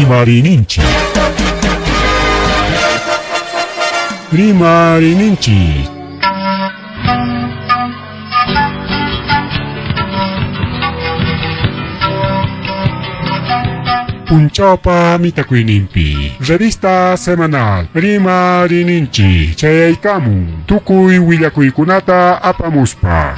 Rimariyninchik. Rimariyninchik. Punchawpa mitakuyninpi revista semanal Rimariyninchik chayaykamun tukuy willakuykunata apamuspa.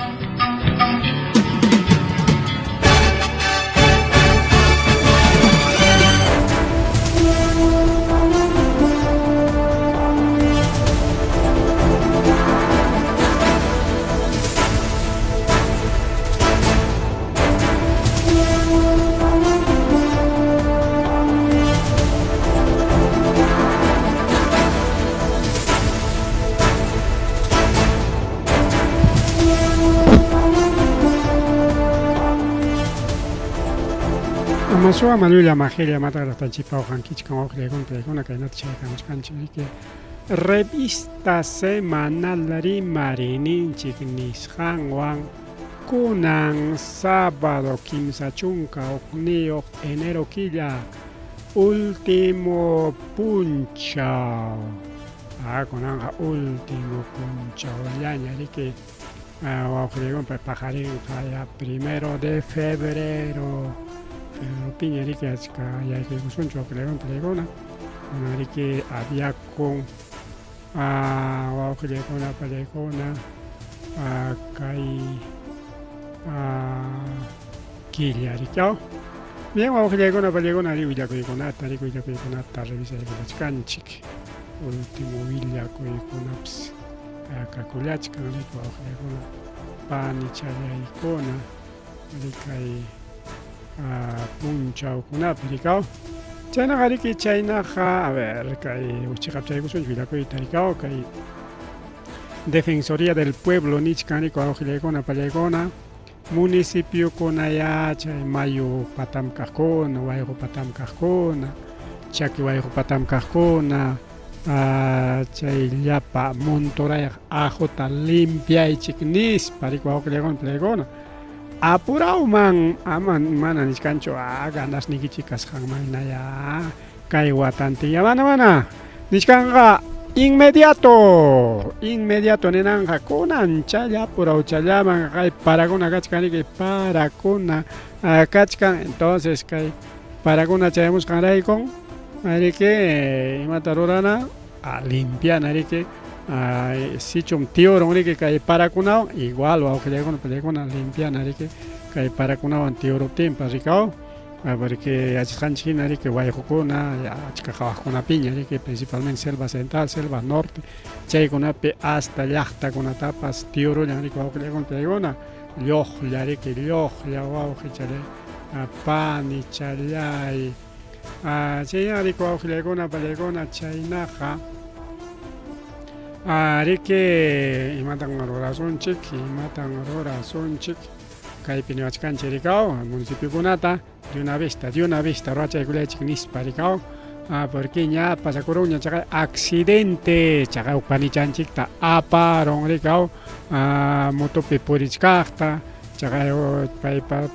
Amasua malulla majilla mataraqtanchikpa uqankichkan wawqillaykuna paykuna kaynata chaykamuchkanchik riki revista semanal rimariyninchik nisqanwan kunan sábado 31 enero killa último punchaw. Ah, kunanqa último punchawllaña riki wawqillaykunpa paqarinqa ya primero de febrero. Febreropiña riki achka yaykuykusunchik wawqillaykunpa paykuna. Kunan riki aviakun wawqillaykuna pallaykuna kay killa riki. Bien wawqillaykuna pallaykuna ri willakuykunata riki willakuykunata revisaykullachkanchik. Último willakuykunapas kakullachkan riki wawqillaykuna panichallaykuna rikay punchawkunapi rikaw. Chaynaqa riki chaynaqa a ver kay chiqapchaykusunchik willakuyta rikaw kay Defensoría del Pueblo nichkan riki wawqillaykuna pallaykuna municipiokunayá chay mayu patam kaqkuna, wayqu patam kaqkuna, chaki wayqu patam kaqkuna, chay llapa montorayaq ajuta limpiaychik nispa riki wawqillaykuna pallaykuna. Apurawman ama mana nichkanchu ganasniykichik kasqanmanhinayá kay watantinya mana mana nichkanqa inmediato inmediato ninanqa kunan challa apurawchallaman kay parakuna kachkan riki parakuna kachkan entonces kay parakuna chayamusqanraykun riki imata rurana limpiana riki sichum tiurun riki kay parakunawan igual wawqillaykuna pallaykuna limpiana riki kay parakunawan tiuruptinpas rikaw porque yachasqanchik hina riki wayqukuna achka qawaqkunapiña riki principalmente selva central, selva norte chaykunapi hasta llaqtakunatapas tiurullan riki wawqillaykuna pallaykuna lluqlla riki lluqlla wawqichallay panichallay chayña riki wawqillaykuna pallaykuna chaynaqa riki imatan rurasunchik imatan rurasunchik kaypi niwachkanchik rikaw municipiokunata de una vista de una vista ruwachaykullaychik nispa rikaw porque ña pasakurunña chaqay accidente chaqay huk panichanchikta aparun rikaw motopi purichkaqta chaqay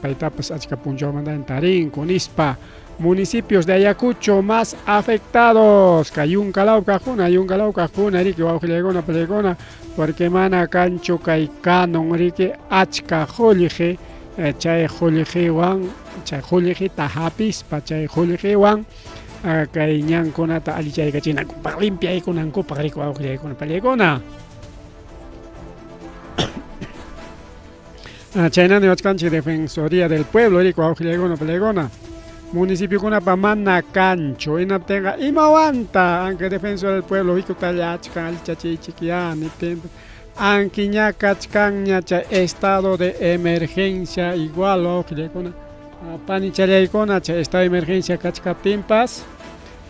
paytapas achka punchawmantaña tarinku nispa. Municipios de Ayacucho más afectados kay yunkalaw kaqkuna yunkalaw kaqkuna riki wawqillaykuna pallaykuna porque mana kanchu kay canon riki achka qullqi chay qullqiwan chay qullqita hapispa chay qullqiwan kay ñankunata allichaykachinankupaq limpiaykunankupaq riki wawqillaykuna pallaykuna. Chayna niwachkanchik Defensoría del Pueblo riki wawqillaykuna pallaykuna. Municipiokunapa mana kanchu hinaptinqa imawanta aunque Defensor del Pueblo hikutalla achkan allichachiychik ya niptinpas anki ña kachkanña chay estado de emergencia igual wawqillaykuna panichallaykuna chay estado de emergencia kachkaptinpas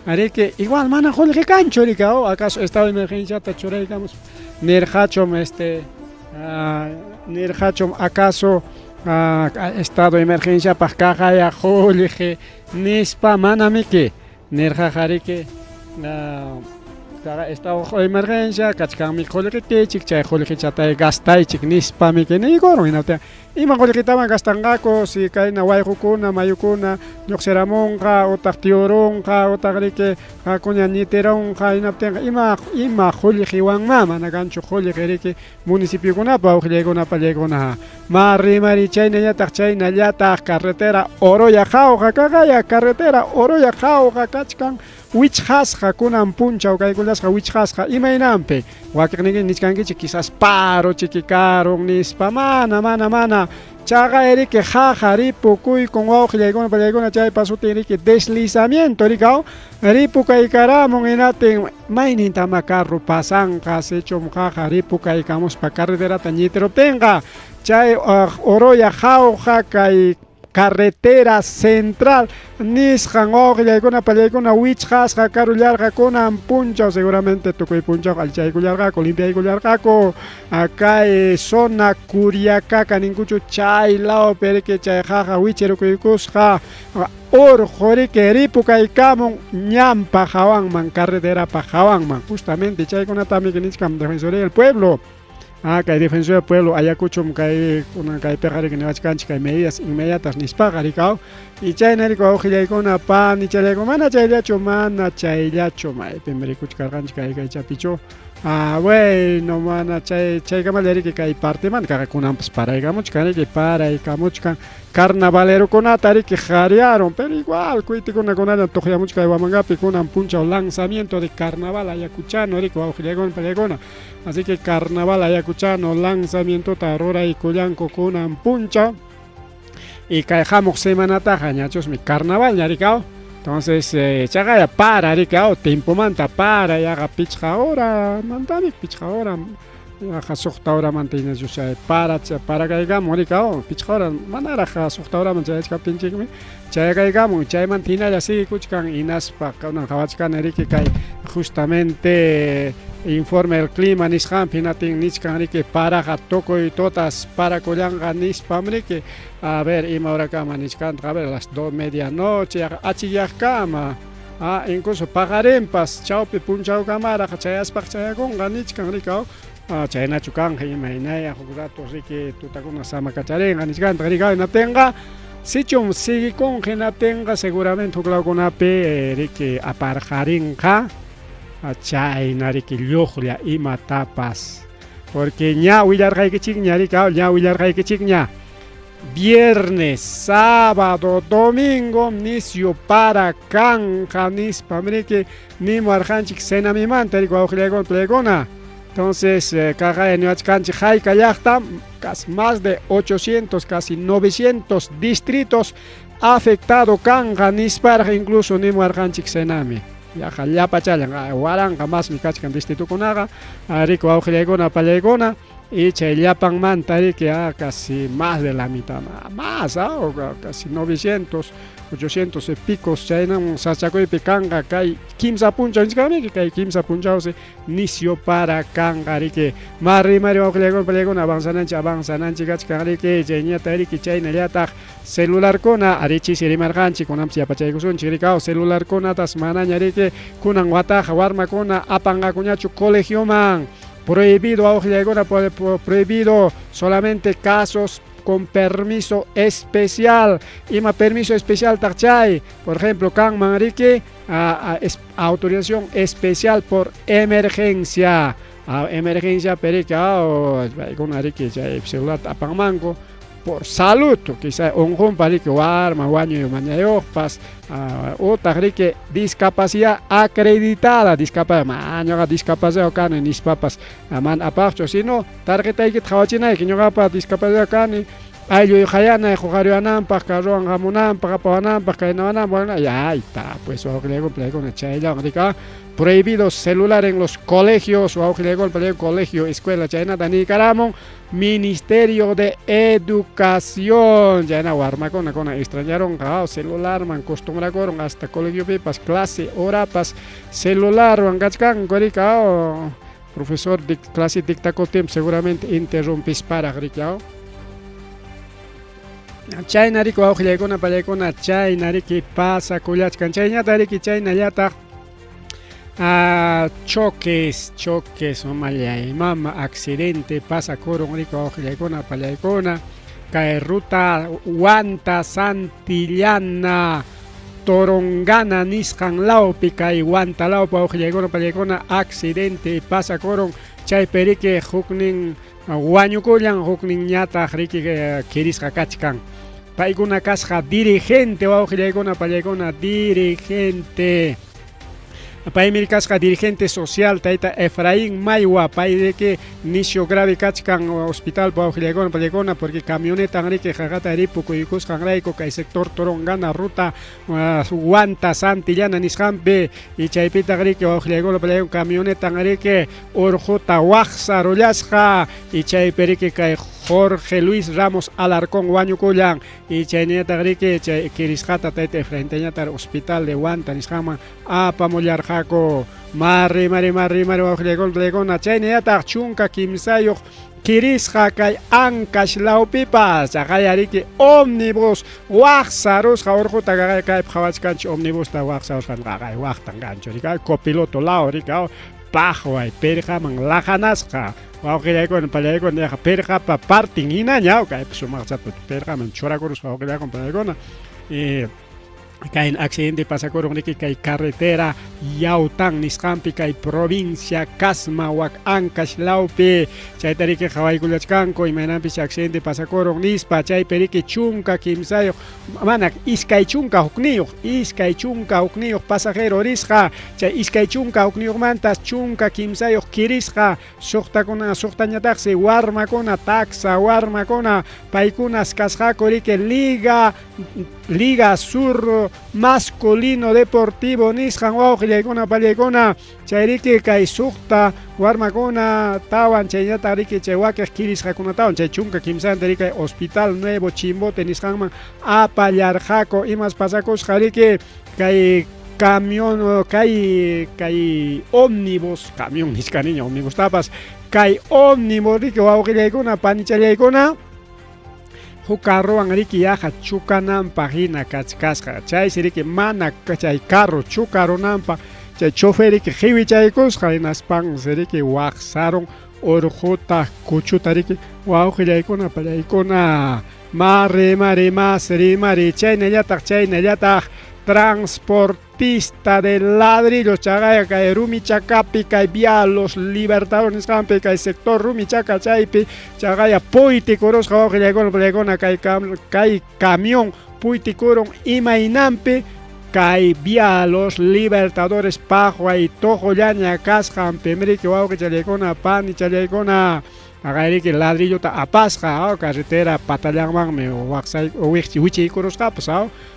riki igual mana qullqi kanchu riki acaso estado de emergenciata churaykamuspa nirqachum este nirqachum acaso estado de emergenciapaq kaqaya qullqi nispa mana miki nirqaqa riki kaqa estado de emergencia kachkanmi qullqikichik chay qullqichatay gastaychik nispa miki niykurun hinaptin Ima qullqitaman gastanqaku si kayna wayqukuna, mayukuna lluqsiramunqa utaq tiyurunqa utaq riki qakuña ñitirunqa hinaptinqa ima ima qullqiwanmá mana kanchu qullqi riki municipiokunapa wawqillaykuna pallaykuna. Ma rimari chaynallataq chaynallataq carretera Oroya Jauja kaqaya carretera Oroya Jauja kachkan Wichqasqa kunan punchaw kaykullasqa wichqasqa imaynanpi wakiqniyki nichkankichik quizás paro chiki karun nispa mana mana mana chaqay riki jaja ripukuykun wawqillaykuna pallaykuna chaypa sutin riki deslizamiento rikaw ripukaykaramun hinatin maynintama carro pasanqa sichum jaja ripukaykamuspa carreterata ñitiruptinqa chay Oroya Jauja kay Carretera Central nisqan wawqillaykuna pallaykuna wichqasqa karullarqa kunan punchaw seguramente tukuy punchaw allichaykullarqaku limpiaykullarqaku kay zona Curiacaca ninkuchu chay lawpi riki chay qaqa wichirukuykusqa urqu riki ripukaykamun ñanpa hawanman carreterapa hawanman justamente chaykunatami nichkan Defensoría del Pueblo. Ah, kay Defensoría del Pueblo Ayacuchom kay kunan kaypiqa riki niwachkanchik kay medidas inmediatas nispaqa rikaw y chayna riki wawqillaykuna panichallaykuna mana chayllachu mana chayllachu maypim rikuchkarqanchik kay kaychapichu ah bueno mana chay chaykamalla riki kay partemanta kaqa kunanpas paraykamuchkan riki paraykamuchkan carnavalerokunata riki qariarun pero igual kuitikuna kunallan tuqyamuchkan Huamangapi kunan punchaw lanzamiento de carnaval ayacuchano riki wawqillaykuna pallaykuna. Así que carnaval ayacuchano lanzamientota ruraykullanku kunan punchaw y kay hamuq semanataqa ñachusmi carnaval ña rikaw entonces chaqaya para rikaw tiempomanta para yaqa pichqa hora mantami pichqa hora yaqa suqta horamanta hinachus chay para parakaykamun rikaw pichqa hora manaraq suqta horaman chayachkaptinchikmi chayakaykamun chaymanta hinalla siguikuchkan hinaspa kunan qhawachkani riki kay justamente informe del clima nisqanpi hinatin nichkan riki paraqa tukuy tutas parakullanqa nispam riki a ver ima horakama nichkantaq a ver las dos medianoche yaqa achikyaqkama ah incluso paqarinpas chawpi punchawkamaraq chayaspaq chayakunqa nichkan riki chaynachu kanqa imaynaya huk rato riki tutakuna samakacharinqa nichkantaq riki hinaptinqa sichum siguikunqa hinaptinqa seguramente huk lawkunapi riki aparqarinqa chayna riki lluqlla imatapas porque ña willarqaykichikña riki ña willarqaykichikña viernes, sábado, domingo nisyu para kanqa nispam riki nimuwarqanchik cenamimanta riki wawqillaykuna playkuna entonces kaqaya niwachkanchik hayka llaqta casi más de 800 casi 900 distritos afectado kanqa nisparaq incluso nimuwarqanchik cenami yaqa llapachallan waranqa masmi kachkan distritokunaqa riki wawqillaykuna pallaykuna y chay llapanmanta riki casi más de la mitad más casi 900 800 y picos chaynan sachakuypi kanqa kay kimsa punchaw nichkanmiki kay kimsa punchawsi nisyu para kanqa riki mari mari wawqillaykuna pallaykuna avanzananchik avanzananchik kachkan riki chayñata riki chaynallataq celularkuna arichisi rimarqanchik kunanpas yapachaykusunchik riki celularkunatas manaña riki kunan wataqa warmakuna apanqakuñachu colegioman prohibido wawqillaykuna prohibido solamente casos con permiso especial ima permiso especial taq chay por ejemplo kanman riki autorización especial por emergencia emergencia periki paykuna riki chay celular apanmanku por salud quizá unqunpa riki warma wañuy mañayuqpas utaq riki discapacidad acreditada discapacidad ñuqa discapacidad kani nispapas mana apaqchu sino tarjetaykita qhawachinayki ñuqapa discapacidad kani aylluy qayanay huqariwananpaq carrowan hamunanpaq apawananpaq kaynawananpaq ya ahí está pues wawqillaykuna pallaykuna chayllawan riki prohibido celular en los colegios wawqillaykuna pallaykuna colegio escuela chaynata niykaramun Ministerio de Educación chayna warmakuna kuna extrañaronqa celularman costumbrakurun hasta colegiopipas clase horapas celularwan kachkanku riki profesor clase dictakuptinpas seguramente interrumpisparaq riki chayna riki wawqillaykuna pallaykuna chayna riki pasakullachkan chayñata riki chaynallataq choques choques mamallay mama accidente pasakurun riki wawqillaykuna pallaykuna. Kay ruta Huanta Santillana Torongana nisqan lawpi kay Huanta lawpi wawqillaykuna pallaykuna accidente pasakurun chaypi riki huknin wañukullan hukninñataq riki kirisqa kachkan. Paykuna kasqa dirigente wawqillaykuna pallaykuna dirigente. Paymi kasqa dirigente social tayta Efraín Maywa, pay riki nisyu grave kachkan hospitalpa wawqillaykuna pallaykuna porque camionetan riki qaqata ripukuykusqanrayku kay sector Torongana ruta Huanta Santillana nisqanpi y chaypitaq riki wawqillaykuna pallaykuna camionetan riki urquta waqsarullasqa y chaypi riki kay Jorge Luis Ramos Alarcón wañukullan y chayninataq riki chay kirisqata tayta Efraintañataq hospital de Huanta nisqanman apamullarqaku. Mari mari mari mari wawqillaykuna chayninataq 13 kirisqa kay Ancash lawpipas chaqaya riki ómnibus waqsarusqa urquta kaypi qhawachkanchik ómnibusta waqsarusqa qaqay waqtan kanchu riki copiloto law riki paqway pirqaman laqanasqa wawqillaykuna pallaykuna yaqa pirqapa partin hinaña kaypi sumaqchata pirqaman churakurusqa wawqillaykuna pallaykuna y kay accidente pasakurun riki kay carretera Yautan nisqanpi kay provincia Casma wak Ancash lawpi chayta riki qhawaykullachkanku imaynanpis accidente pasakurun nispa chaypi riki 13 mana 21 21 pasajero risqa chay 21manta 13 kirisqa suqtakuna suqtañataqsi warmakuna taxa warmakuna paykunas kasqaku riki Liga Sur Masculino Deportivo nisqan wawqillaykuna pallaykuna chay riki kay suqta warmakuna tawan chaynataq riki chay wakiq kirisqakunatawan chay 13 riki Hospital Nuevo Chimbote nisqanman apallarqaku imas pasakusqa riki kay camión kay ómnibus camión nichkaniña ómnibustapas kay ómnibus riki wawqillaykuna panichallaykuna huk carrowan riki yaqa chukananpaq hina kachkasqa chaysi riki mana chay carro chukarunanpaq chay chofer riki qiwichaykusqa hinaspansi riki waqsarun urquta kuchuta riki wawqillaykuna pallaykuna mari mari mas rimari chaynallataq transportista de ladrillos chaqaya kay Rumichacapi kay vía Los Libertadores nisqanpi kay sector Rumichaca chaypi chaqaya puytikurusqa wawqillaykuna pallaykuna kay camión puytikurun imaynanpi kay vía Los Libertadores paqway tuqullaña kasqanpi riki wawqichallaykuna panichallaykuna aqayriki ladrillota apasqa carretera patallanmanmi waqsay wichiykurusqapas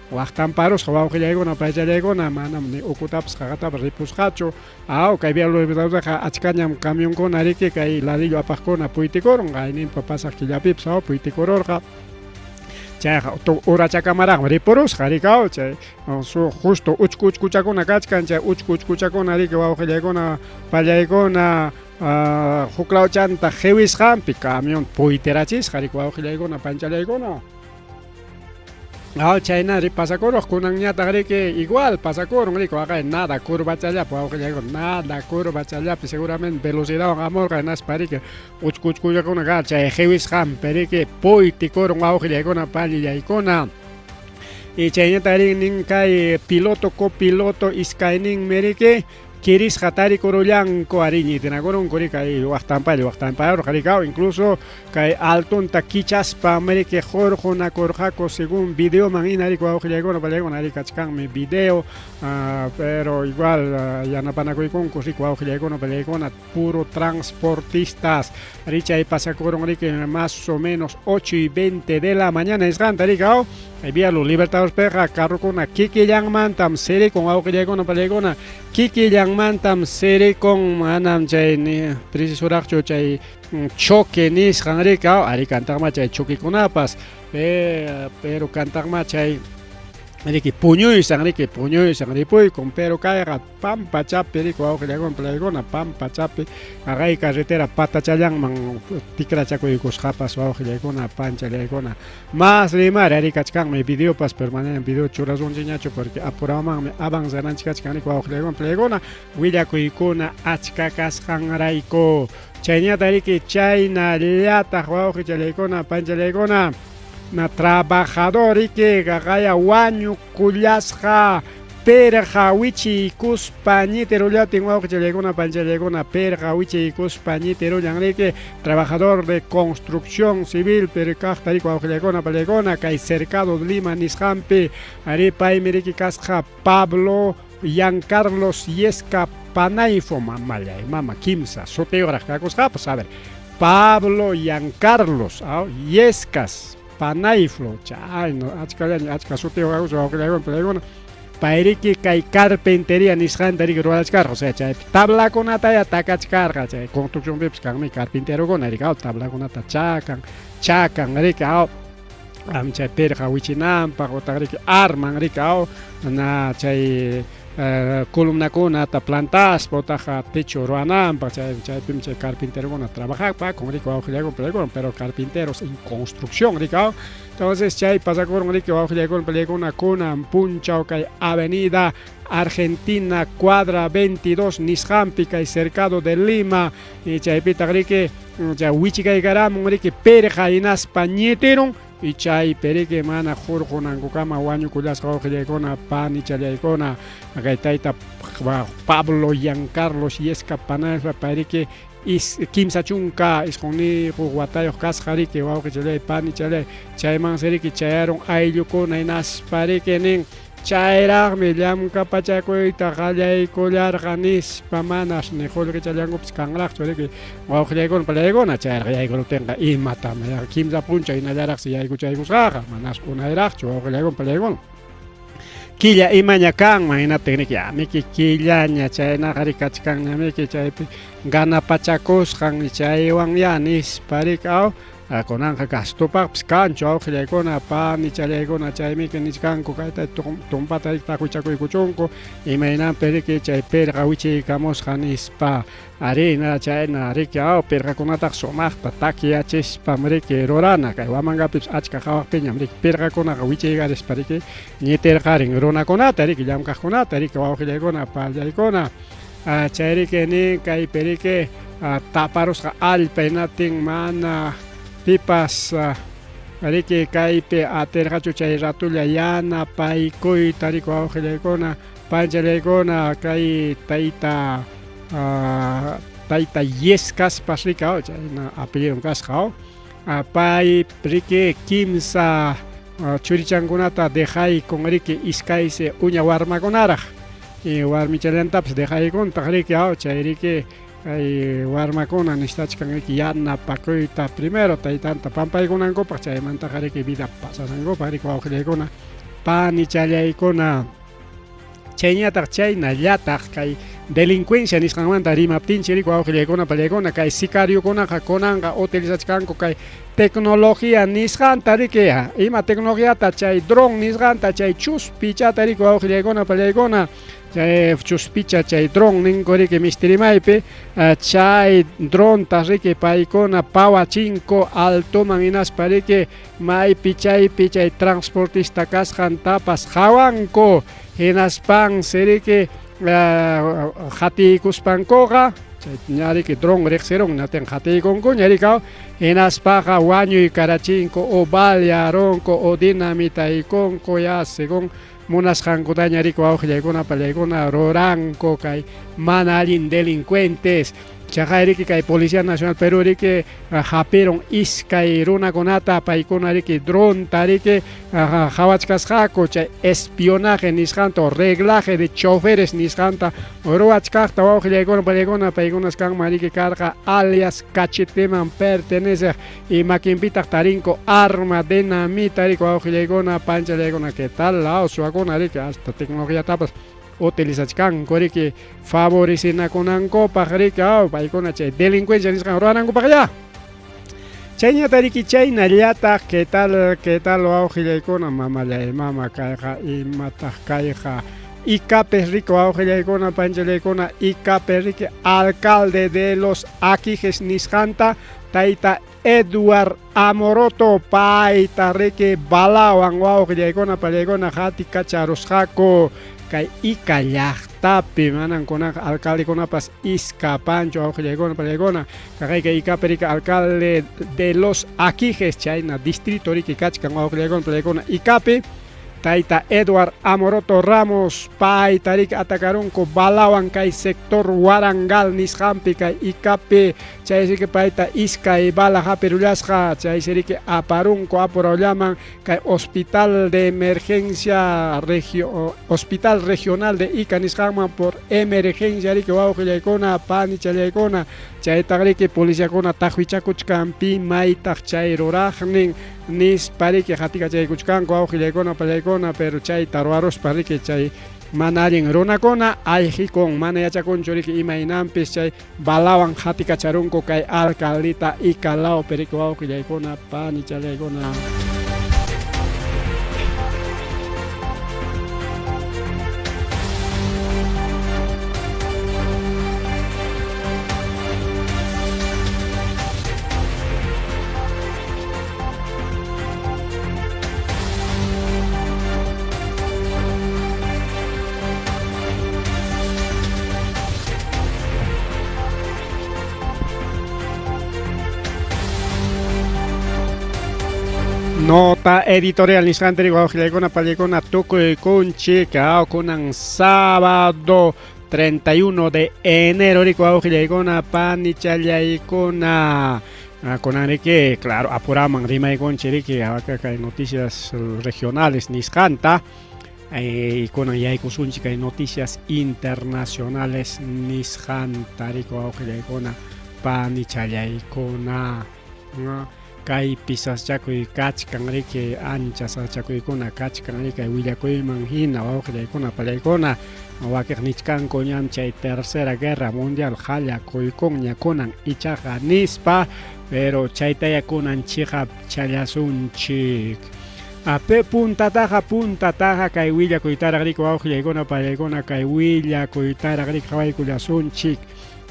waqtamparusqa wawqillaykuna paychallaykuna manam ni ukutapas qaqatapas ripusqachu kay vía Los Libertadores achkañam camionkuna riki kay ladrillo apaqkuna puytikurun qayninpa pasaq killapipas puytikururqa chayqa urachakamaraqmi ripurusqa riki chay justo uchku uchkuchakuna kachkan chay uchku uchkuchakuna riki wawqillaykuna pallaykuna huklawchanta qiwisqanpi camión puytirachisqa riki wawqillaykuna panchallaykuna chayna pasakuruq kunanñataq riki igual pasakurun riki waqay nada curvachallapi wawqillaykuna nada curvachallapi seguramente velocidadwan hamurqa hinaspa riki uchku uchkullakuna ka chay qiwisqanpi riki puytikurun wawqillaykuna pallillaykuna y chaynataq rin kay piloto copiloto iskayninmi riki kirisqa tarikurullanku ari ñitinakurunku riki kay waqtampalla waqtampayurqa riki incluso kay altonta kichaspa riki hurqunakurqaku según videoman hina riki wawqillaykuna pallaykuna ari kachkanmi video pero igual yanapanakuykunku riki wawqillaykuna pallaykuna puro transportistas richay pasakurun riki más o menos 8:20 de la mañana nisqanta riki kay vía Los Libertadores piqa carrokuna kikillanmantam sirikun wawqillaykuna pallaykuna kikillanmantam sirikun manam chay ni precisuraqchu chay choque nisqan riki ari kantaqma chay choquekunapas pero kantaqma chay riki puñuysan ripuykun pero kayqa pampachapi riki wawqillaykuna pallaykuna pampachapi aqay carretera patachallanman tikrachakuykusqapas wawqillaykuna panchallaykuna mas rimari ari kachkanmi videopas pero manam video churasunchikñachu porque apuramanmi avanzananchik kachkan riki wawqillaykuna pallaykuna willakuykuna achka kasqanrayku chayñata riki chaynallataq wawqichallaykuna panchallaykuna. Na trabajador riki qaqaya wañukullasqa perqa wichiykuspa ñitirullatin wawqichallaykuna panchallaykuna perqa wichiykuspa ñitirullan riki trabajador de construcción civil pero kaqta riki wawqillaykuna pallaykuna kay cercado de Lima nisqanpi arí paymi riki kasqa Pablo Yancarlos Yesca Panaifo mamallay mama kimsa sutiyuqraq kakusqapas a ver Pablo Yancarlos Yescas Panaiflo chayno achkallaña achka sutiyuq kakusqa wawqillaykuna pallaykuna payriki kay carpintería nisqanta riki ruwachkarqa o sea chaypi tablakunataya takachkarqa chay construccionpipas kanmi carpinterokuna riki tablakunata chakan chakan riki chay pirqa wichinanpaq utaq riki arman riki na chay columnakunata plantaspa utaq techo ruwananpaq chay chaypim chay carpinterokuna trabajapakun riki wawqillaykuna pallaykuna pero carpinteros en construcción riki entonces chay pasakurun riki wawqillaykuna pallaykuna kunan punchaw kay avenida Argentina cuadra 22 nisqanpi kay cercado de Lima y chaypitaq riki chay wichikaykaramun riki pirqa hinaspa ñitirun y chaypi riki mana hurqunankukama wañukullasqa wawqillaykuna panichallaykuna kay tayta Pablo Yancarlos Yesca Panaifla payriki 39 watayuq kasqa riki wawqichallay panichallay chaymansi riki chayarun ayllukuna hinaspa riki nin chayraqmi llamkapachakuyta qallaykullarqa nispa manas ni qullqichallankupas kanraqchu riki wawqillaykuna pallaykuna chayraq yaykuruptinqa imatam kimsa punchaw hinallaraqsi yaykuchaykusqaqa manas unayraqchu wawqillaykuna pallaykuna killa imaña kanman hinaptin riki miki killaña chaynaqa riki kachkanña miki chaypi ganapachakusqan chaywan ya nispa riki aw kunanqa gastopaqpas kanchu awqillaykuna panichallaykuna chaymiki nichkanku kayta tumpata riki taqwichakuykuchunku imaynanpi riki chay pirqa wichiykamusqa nispa arí chayna riki aw pirqakunataqa sumaqta takyachispam riki rurana kay Huamangapipas achka qhawaqpiñam riki pirqakunaqa wichiykarispa riki ñitirqarin runakunata riki llamkaqkunata riki wawqillaykuna pallaykuna chay riki nin kaypi riki taparusqa allpa hinaptin mana pipas riki kaypi atirqachu chay ratulla yanapaykuyta riki wawqillaykuna panchallaykuna kay tayta tayta Yescaspas riki chayna apellidon kasqa pay riki kimsa churichankunata dejaykun riki iskaysi uña warmakunaraq y warmichallantapas dejaykuntaq riki chay riki kay warmakuna necesitachkan riki yanapakuyta primero taytanta pampaykunankupaq chaymantaqa riki vida pasanankupaq riki wawqillaykuna panichallaykuna chayñataq chaynallataq kay delincuencia nisqanmanta rimaptinchik riki wawqillaykuna pallaykuna kay sicariokunaqa kunanqa utilizachkanku kay tecnología nisqanta riki ima tecnologiata chay dron nisqanta chay chuspichata riki wawqillaykuna pallaykuna chay chuspicha chay dron ninku riki mistirimaypi chay dronta riki paykuna pawachinku altoman hinaspa riki maypi chaypi chay transportista kasqantapas qawanku hinaspansi riki qatiykuspankuqa chay ña riki dron riqsirun natin qatiykunkuña riki hinaspaqa wañuykarachinku o balearunku o dinamitaykunku ya según munasqankutaña riki wawqillaykuna pallaykuna ruranku kay mana allin delincuentes chaqay riki kay Policía Nacional Perú riki hapirun iskay runakunata paykuna riki dronta riki qhawachkasqaku chay espionaje nisqanta o reglaje de choferes nisqanta ruwachkaqta wawqillaykuna pallaykuna paykunas kanman riki karqa alias Cacheteman perteneceq y makinpitaq tarinku arma dinamita riki wawqillaykuna panchallaykuna que tal suwakuna riki hasta tecnologiatapas utilizachkanku riki favorecinakunankupaq riki paykuna chay delincuencia nisqan ruwanankupaq ya chayñata riki chaynallataq que tal wawqillaykuna mamallay mama kayqa imataq kayqa Icape riki wawqillaykuna panchallaykuna Icape riki alcalde de los Aquijes nisqanta tayta Edward Amoroto payta riki balawan wawqillaykuna pallaykuna qatikacharusqaku. kay Ica llaqtapi, manan kunanqa alcaldekunapas iskapanchu wawqillaykuna pallaykuna, kaqayka Icapi riki alcalde de los Aquijes chayna distrito riki kachkan wawqillaykuna pallaykuna Icapi. Tayta Edward Amoroto Ramos payta riki atacarunku balawan kay sector Warangal nisqanpi kay Icapi, chaysi riki payta iskay bala hapirullasqa, chaysi riki aparunku apurawllaman kay Hospital de Emergencia Regio, Hospital Regional de Ica nisqanman por emergencia riki wawqillaykuna panichallaykuna, chaytaq riki policiakuna taqwichakuchkan pi maytaq chay ruraqnin nispa riki qatikachaykuchkanku wawqillaykuna pallaykuna, pero chayta ruwaruspa riki chay mana allin runakuna ayqikun, mana yachakunchu riki imaynanpis chay balawan qatikacharunku kay alcaldita Ica lawpi riki wawqillaykuna panichallaykuna. Nota editorial nisqanta riku wawqillaykuna pallaykuna tukuy kunchik kunan sábado 31 de enero riku wawqillaykuna panichallaykuna. Kunan riki, claro, apuraman rimaykunchik riki kay noticias regionales nisqanta, kunan yaykusunchik kay noticias internacionales nisqanta riku wawqillaykuna panichallaykuna. Kaypi sasachakuy kachkan riki, ancha sasachakuykuna kachkan riki kay willakuyman hina wawqillaykuna pallaykuna, wakiq nichkanku ñam chay tercera guerra mundial qallakuykunña kunan ichaqa nispa, pero chaytaya kunan chiqap challasunchik. Ape puntataqa puntataqa kay willakuytaraq riki wawqillaykuna pallaykuna, kay willakuytaraq riki qhawaykullasunchik.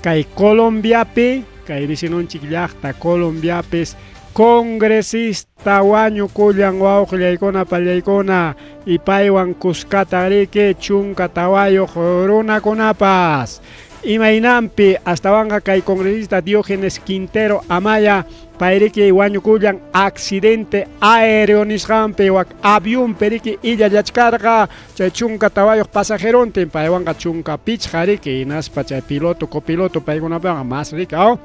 Kay Colombiapi, kay vecinonchik llaqta Colombiapis congresista wañukullan wawqillaykuna pallaykuna, y paywan kuskata riki 14 runakunapas. Imaynanpi astawanqa kay congresista Diógenes Quintero Amaya payriki wañukullan accidente aéreo nisqanpi, wak avionpi riki illallachkarqa chay 14 pasajerontin, paywanqa 15 riki, hinaspa chay piloto, copiloto paykunapiwanqa más riki, aw.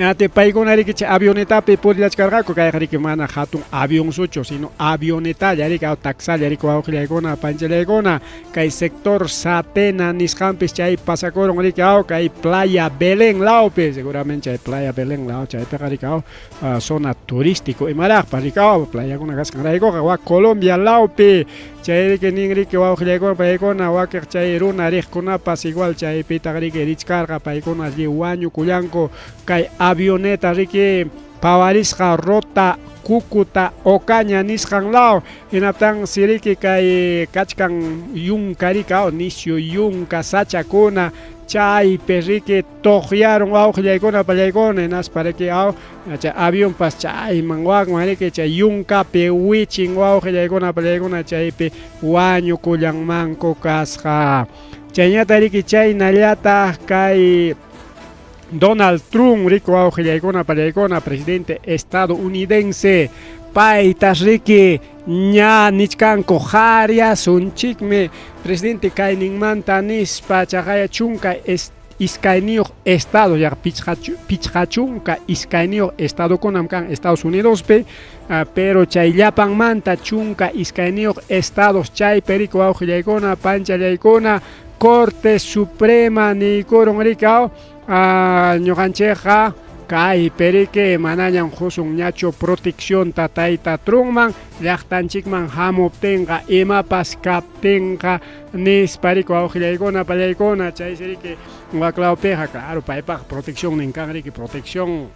Ate paykuna riki chay avionetapi purillachkarqaku, kayqa riki mana hatun avionsuchu, sino avionetalla riki, aw, taxalla riki wawqillaykuna panchallaykuna, kay sector Satena nisqanpis chay pasakurun riki, aw, kay Playa Belén lawpi, seguramente chay Playa Belén law chaypiqa riki, aw, zona turístico imaraqpas riki, aw, playakuna kasqanraykuqa wak Colombia lawpi, chay riki nin riki wawqillaykuna paykuna wakiq chay runa riqkunapas igual chaypitaq riki richkarqa, paykuna allí wañukullanku kay avioneta riki pawarisqa Rota Cúcuta Ocaña nisqan law, hinaptin siriki kay kachkan yunka riki, aw, nisyu yunka sachakuna chaypi riki tuqyarun wawqillaykuna pallaykuna, hinaspa riki, aw, chay avionpas chayman wakman riki chay yunkapi wichin wawqillaykuna pallaykuna, chaypi wañukullanmanku kasqa. Chayñata riki chaynallataq kay Donald Trump riki wawqillaykuna pallaykuna, presidente estadounidense, paytas riki ña nichkanku qhariasunchikmi presidente kayninmanta nispa, chaqaya 12 estados, yaqa 52 estadokunam kan Estados Unidospi, pero chay llapanmanta 12 estados chaypi riki wawqillaykuna panchallaykuna, Corte Suprema niykurun riki, aw, ñuqanchikqa kaypi riki manañam qusunñachu proteccionta tayta Trumpman llaqtanchikman hamuptinqa imapas kaptinqa nispa riki wawqillaykuna pallaykuna, chaysi riki waklawpiqa claro paypaq proteccionnin kan riki, protección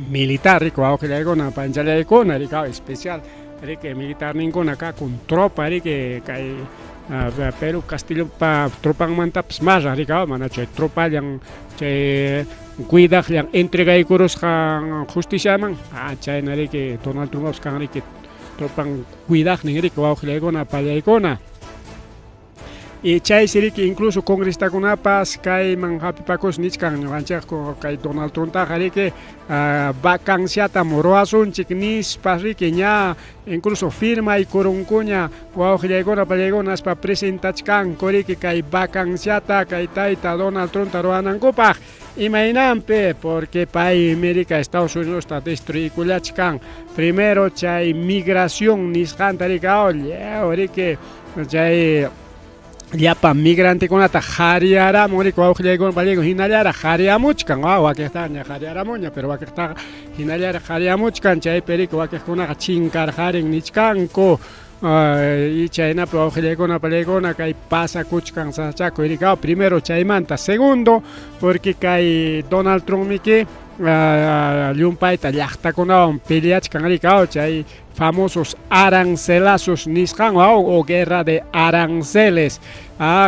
militar riki wawqillaykuna panchallaykuna riki, aw, especial riki militarninkuna kakun tropa riki kay Perú Castillopa tropanmantapas masraq riki, aw, mana chay tropallan chay cuidaqllan entregaykurusqan justiciaman, chayna riki Donald Trumppas kan riki tropan cuidaqnin riki wawqillaykuna pallaykuna. Y chaysi riki incluso congresistakunapas kayman hapipakus nichkan ñuqanchikku kay Donald Trumptaqa riki vacanciatam ruwasunchik nispas riki ña incluso firmaykurunkuña wawqillaykuna pallaykuna aspa presentachkanku riki kay vacanciata kay tayta Donald Trumpta ruwanankupaq. Imaynanpi? Porque paymi riki Estados Unidosta destruykullachkan. Primero chay migración nisqanta riki lliw riki chay llapa migrantekunata qhariyaramun riki wawqillaykuna pallaykuna hinallaraq qhariyamuchkan. Wakiqtaqa ña qhariyaramunña, pero wakiqtaqa hinallaraq qhariyamuchkan, chaypi riki wakiqkunaqa chinkarqarin nichkanku. Y chaynapi wawqillaykuna pallaykuna kay pasakuchkan sasachakuy riki. Primero chaymanta, segundo porque kay Donald Trumpmiki llumpayta llaqtakunawan peleachkan riki, chay famosos arancelazos nisqan o guerra de aranceles.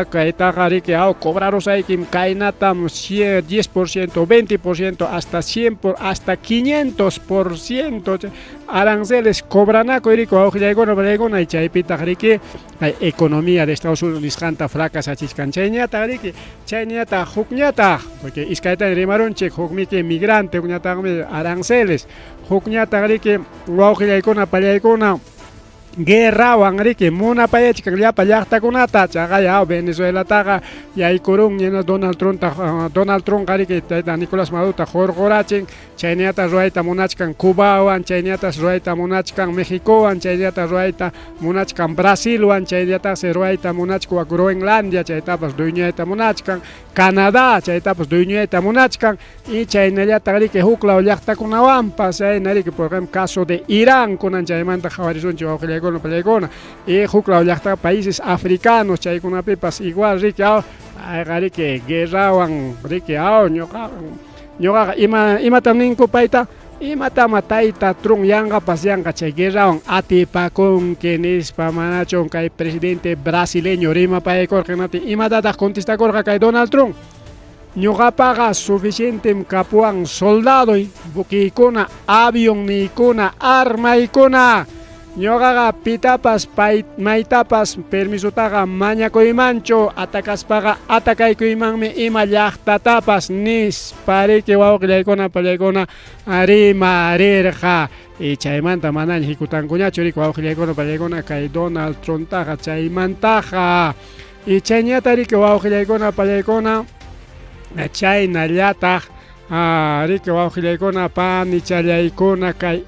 Kaytaqa riki cobrarusaykim kaynatam 10%, 20%, hasta 100 por, hasta 500% aranceles cobranakuy riki wawqillaykuna pallaykuna, y chaypitaq riki kay economía de Estados Unidos nisqanta fracasachichkan. Chayñataq riki, chayñataq hukñataq, porque iskaytaña rimarunchik, hukmiki migrante, hukñataqmi aranceles, hukñataq riki wawqillaykuna pallaykuna guerrawan riki munapayachkan llapa llaqtakunata. Chaqay Venezuelataqa yaykurunña Donald Trumpta, Donald Trumpqa riki tayta Nicolás Madurota hurqurachin, chaynata ruwayta munachkan Cubawan, chaynata ruwayta munachkan Mexicowan, chaynata ruwayta munachkan Brasilwan, chaynataqsi ruwayta munachkan Groenlandia, chaytapas dueñoyta munachkan Canadá, chaytapas dueñoyta munachkan, y chaynallataq riki huklaw llaqtakunawanpas, chayna riki por ejemplo caso de Irán, kunan chaymanta qhawarisunchik wawqillaykuna pallaykuna, y huklaw llaqta países africanos chaykunapipas igual riki ayqa riki guerrawan riki ñuqaqa imatam ninku payta, imatama tayta Trump yanqapas yanqa chay guerrawan atipakunki nispa, manachun kay presidente brasileño rimapaykurqa, hinaptin imatataq contestakurqa kay Donald Trump? Ñuqapaqa suficientem kapuwan soldadoy, buqueykuna, avionniykuna, armaykuna. Ñuqaqa pitapas maytapas permisotaqa mañakuymanchu, atakaspaqa atakaykuymanmi ima llaqtatapas nispa riki wawqillaykuna pallaykuna rimarirqa. Y chaymanta manaña hikutankuñachu riki wawqillaykuna pallaykuna kay Donald Trumptaqa chaymantaqa. Y chayñata riki wawqillaykuna pallaykuna chaynallataq riki wawqillaykuna panichallaykuna kay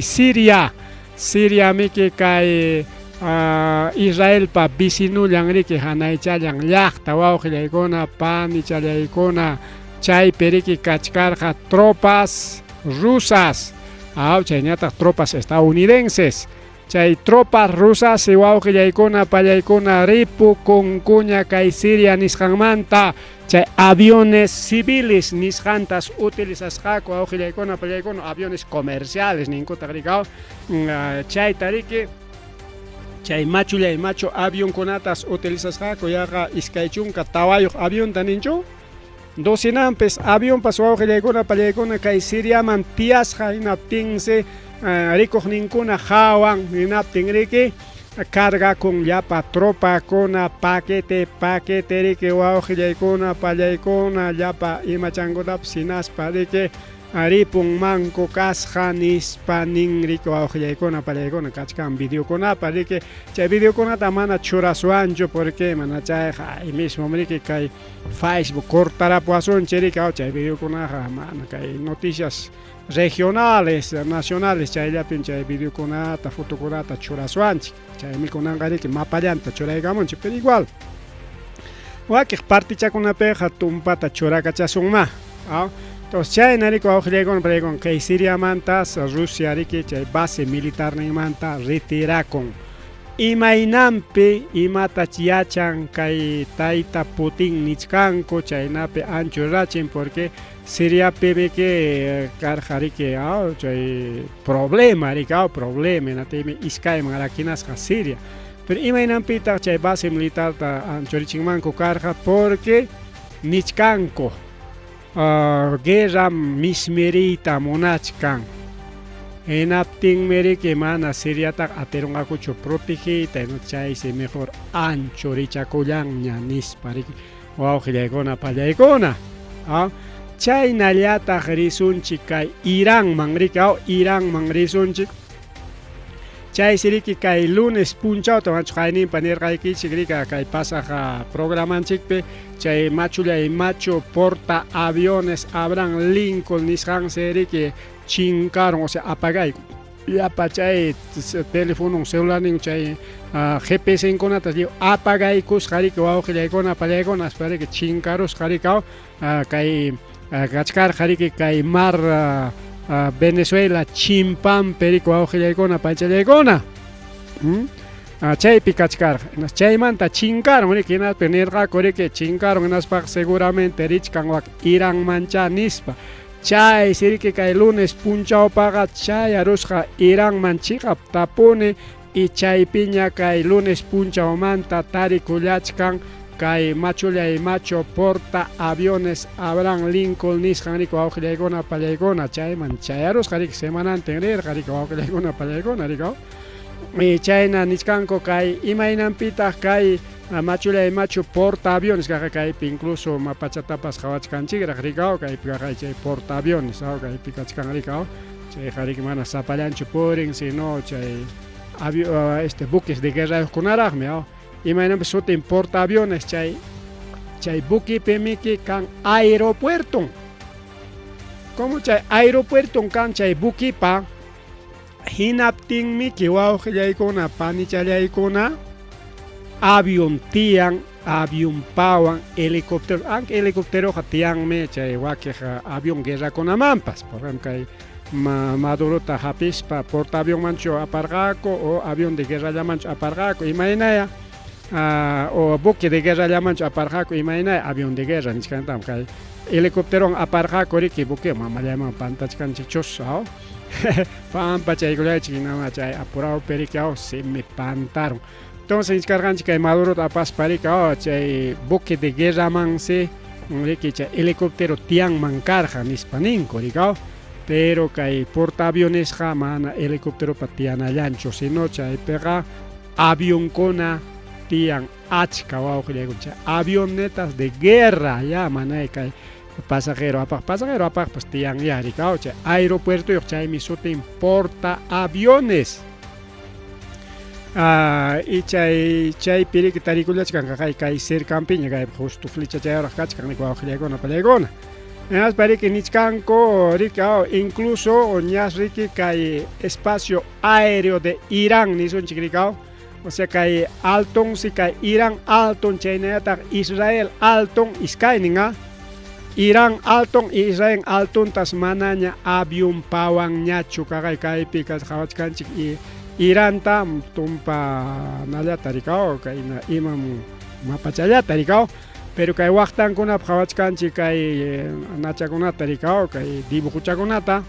Siria, Siria miki kay Israelpa vecinullan riki hanaychallan llaqta wawqillaykuna panichallaykuna, chaypi riki kachkarqa tropas rusas, chaynataq tropas estadounidenses. Chay tropas rusas wawqillaykuna pallaykuna ripukunkuña kay Siria nisqanmanta, chay aviones civiles nisqantas utilizasqaku wawqillaykuna pallaykuna, aviones comerciales ninkutaq riki, chayta riki chay machullay machu avionkunatas utilizasqaku, yaqa 24 avionta ninchu, docenampis avionpas wawqillaykuna pallaykuna kay Siriaman tiyasqa, hinaptinsi rikuqninkuna hawan, hinaptin riki cargakun llapa tropakuna paquete paquete riki wawqillaykuna pallaykuna llapa imachankutapas hinaspa riki ripunmanku kasqa nispa nin riki wawqillaykuna pallaykuna kachkan videokunapa riki, chay videokunata mana churasuwanchu porque mana chayqa ahí mismo riki kay Facebook cortarapuwasunchik riki, chay videokunaqa mana kay noticias regionales, nacionales chayllapim chay videokunata, fotokunata churasuwanchik, chaymi kunanqa riki mapallanta churaykamunchik, pero igual wakiq partichakunapiqa tumpata churakachasunma. Entonces chayna riki wawqillaykuna pallaykuna kay Siriamantas Rusia riki chay base militarninmanta retirakun. Imaynanpi imatach yachan kay tayta Putin nichkanku, chaynapi anchurachin porque Siriapi riki karqa riki chay problema riki problema hinaptinmi iskayman rakinasqa Siria. Pero imaynanpitaq chay base militarta anchurichinmanku karqa porque nichkanku guerra mismiriyta munachkan. Hinaptinmi riki mana Siriataqa atirunqakuchu protegiyta, chaysi mejor anchurichakullanña nispa riki wawqillaykuna pallaykuna. Chaynallataq risunchik kay Iranman riki, Iranman risunchik. Chaysi riki kay lunes punchawta machu qayninpa nirqaykichik riki kay pasaq programanchikpi chay machullay machu porta aviones Abraham Lincoln nisqansi riki chinkarun, o sea apagayku llapa chay telefonon celularnin chay GPS-nkunata lliw apagaykusqa riki wawqillaykuna pallaykuna aspa riki chinkarusqa riki kay kachkarqa riki kay mar Venezuela chimpanpi riki wawqillaykuna pachallaykuna chaypi kachkarqa chaymanta chinkarun riki hinaspa nirqaku riki chinkarun hinaspaqa seguramente richkan wak Iranmanchá nispa. Chaysi riki kay lunes punchawpaqa chayarusqa Iranman chiqaptapuni y chaypiña kay lunes punchawmanta tarikullachkan kay machullay machu porta aviones Abraham Lincoln nisqan riki wawqillaykuna pallaykuna chayman chayarusqa riki semanantin rirqa riki wawqillaykuna pallaykuna riki y chayna nichkanku kay imaynanpitaq kay machullay machu portaaviones kaqa kaypi incluso mapachatapas qawachkanchikraq rikaw kaypi kaqa chay portaaviones kaypi kachkan rikaw chayqa riki mana sapallanchu purin sino chay este buques de guerrayuqkunaraqmi imaynanpi sutin portaaviones chay chay buquepimiki kan aeropuerton como chay aeropuerton kan chay buquepa hinaptinmiki wawqillaykuna panichallaykuna avión tiyan avión pawan helicóptero aunque helicópteroqa tiyanmi chay wakiq avión guerrakunamanpas por ejemplo kay Madurota hapispa portaavionmanchu aparqaku o avión de guerrallamanchu aparqaku imaynaya o buque de guerrallamanchu aparqaku imaynaya avión de guerra nichkantam kay helicópterowan aparqaku riki buque mamallayman pantachkanchikchus pampachaykullaychik hinama chay apurawpi riki se me pantaron. Entonces nichkarqanchik kay Madurota apaspa riki chay buque de guerramansi riki chay helicóptero tiyanman karqa nispa ninku riki pero kay portaavionesqa mana helicópteropa tiyanallanchu sino chaypiqa avionkuna tiyan achka wawqillaykuna chay avionetas de guerra ya mana kay pasajero apaq pasajero apaqpas tiyan ya riki chay aeropuertoyuq chaymi sutin portaaviones y chay chaypi riki tarikullachkan kay kay cercanpiña kay justo flecha chayaraq kachkan riki wawqillaykuna pallaykuna hinaspa riki nichkanku riki incluso ñas riki kay espacio aéreo de Irán nisunchik riki o sea kay altonsi kay Irán alton chaynallataq Israel alton iskaynin Irán alton y Israel altontas manaña avión pawanñachu kaqay kaypi qawachkanchik y Iranta tumpa nallata rikaw kay imam mapachallata rikaw pero kay waqtankunap qawachkanchik kay nachakunata rikaw kay dibujuchakunata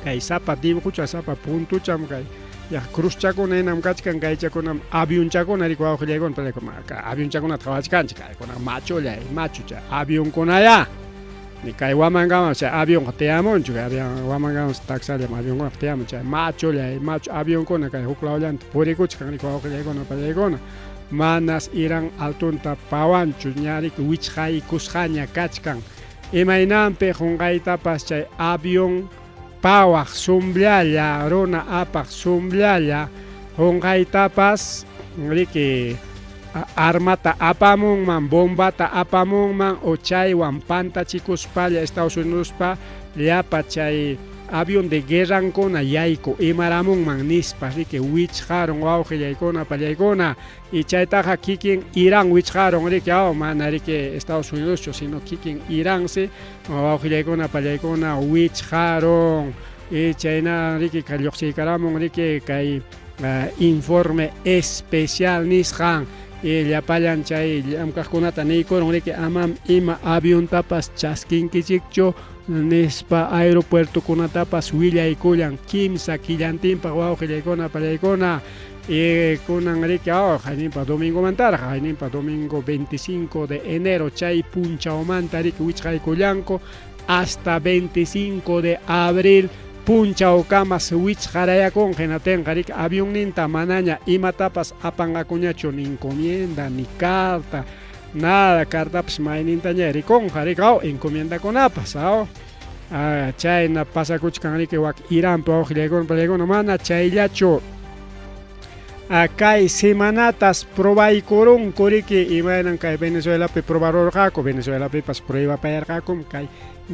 kay sapa dibujucha sapa puntucham kay ya cruzchakuna hinam kachkan kaychakunam avionchakuna riki wawqillaykuna avionchakunata qawachkanchik kaykuna machullay machu chay avionkunaya ni kay Huamangaman chay avionqa tiyamunchu kay avión Huamangaman taksallam avionkuna tiyamun chay machullay machu avionkuna kay huk lawllanta purikuchkan riki wawqillaykuna pallaykuna manas Irán altunta pawanchu ña riki wichqaykusqaña kachkan imaynanpi qunqaytapas chay avión pawaq sumllalla runa apaq sumllalla qunqaytapas riki armata apamunman bombata apamunman o chaywan pantachikuspalla Estados Unidospa llapa chay avión de guerrankuna yayku imaramunman nispa riki wichqarun wawqillaykuna pallaykuna y chaytaqa kikin Irán wichqarun riki mana riki Estados Unidoschu sino kikin Iránsi wawqillaykuna pallaykuna wichqarun y chayna riki lluqsiykaramun riki kay informe especial nisqan y llapallan chay llamkaqkunata niykurun riki amam ima aviontapas chaskinkichikchu nispa aeropuertokunatapas willaykullan kimsa killantinpaq wawqillaykuna pallaykuna y kunan riki hayninpa domingomantaraq hayninpa domingo 25 de enero chay punchawmanta riki wichqaykullanku hasta 25 de abril. Punchawkamas wichqarayakunqa, hinaptinqa riki avionninta manaña imatapas apanqakuñachu, ni encomienda, ni carta, nada, cartapas maynintaña rikunqa, riki aw, encomiendakunapas, aw. Chayna pasakuchkan riki wak Iranpi wawqillaykuna pallaykuna, mana chayllachu. Kay semanatas probaykurunku riki imaynan kay Venezuelapi probarurqaku, Venezuelapipas pruebapayarqakum kay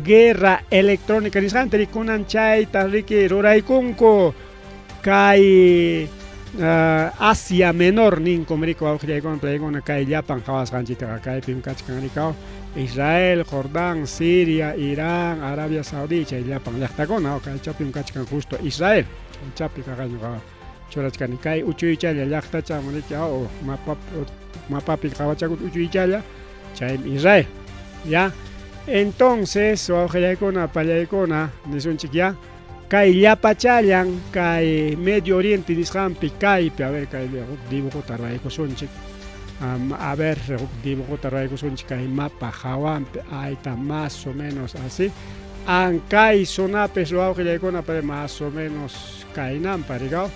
guerra electrónica nisqanta rikunan chayta riki ruraykunku kay Asia Menor ninkum riki wawqillaykuna pallaykuna kay llapan qhawasqanchiktaqa kaypim kachkan riki Israel, Jordán, Siria, Irán, Arabia Saudí chay llapan llaqtakuna kaychapim kachkan justo Israel kaychapi kaqañuqa churachkani kay uchuychalla llaqtacham riki mapapi qhawachakut uchuychalla chaymi Israel ya entonces wawqillaykuna pallaykuna nisunchik ya kay llapachallan kay Medio Oriente nisqanpi kaypi a ver kay huk dibujota ruraykusunchik a ver huk dibujota ruraykusunchik kay mapa hawanpi ahí está más o menos así kay zonapis wawqillaykuna pero más o menos kaynanpa rikaw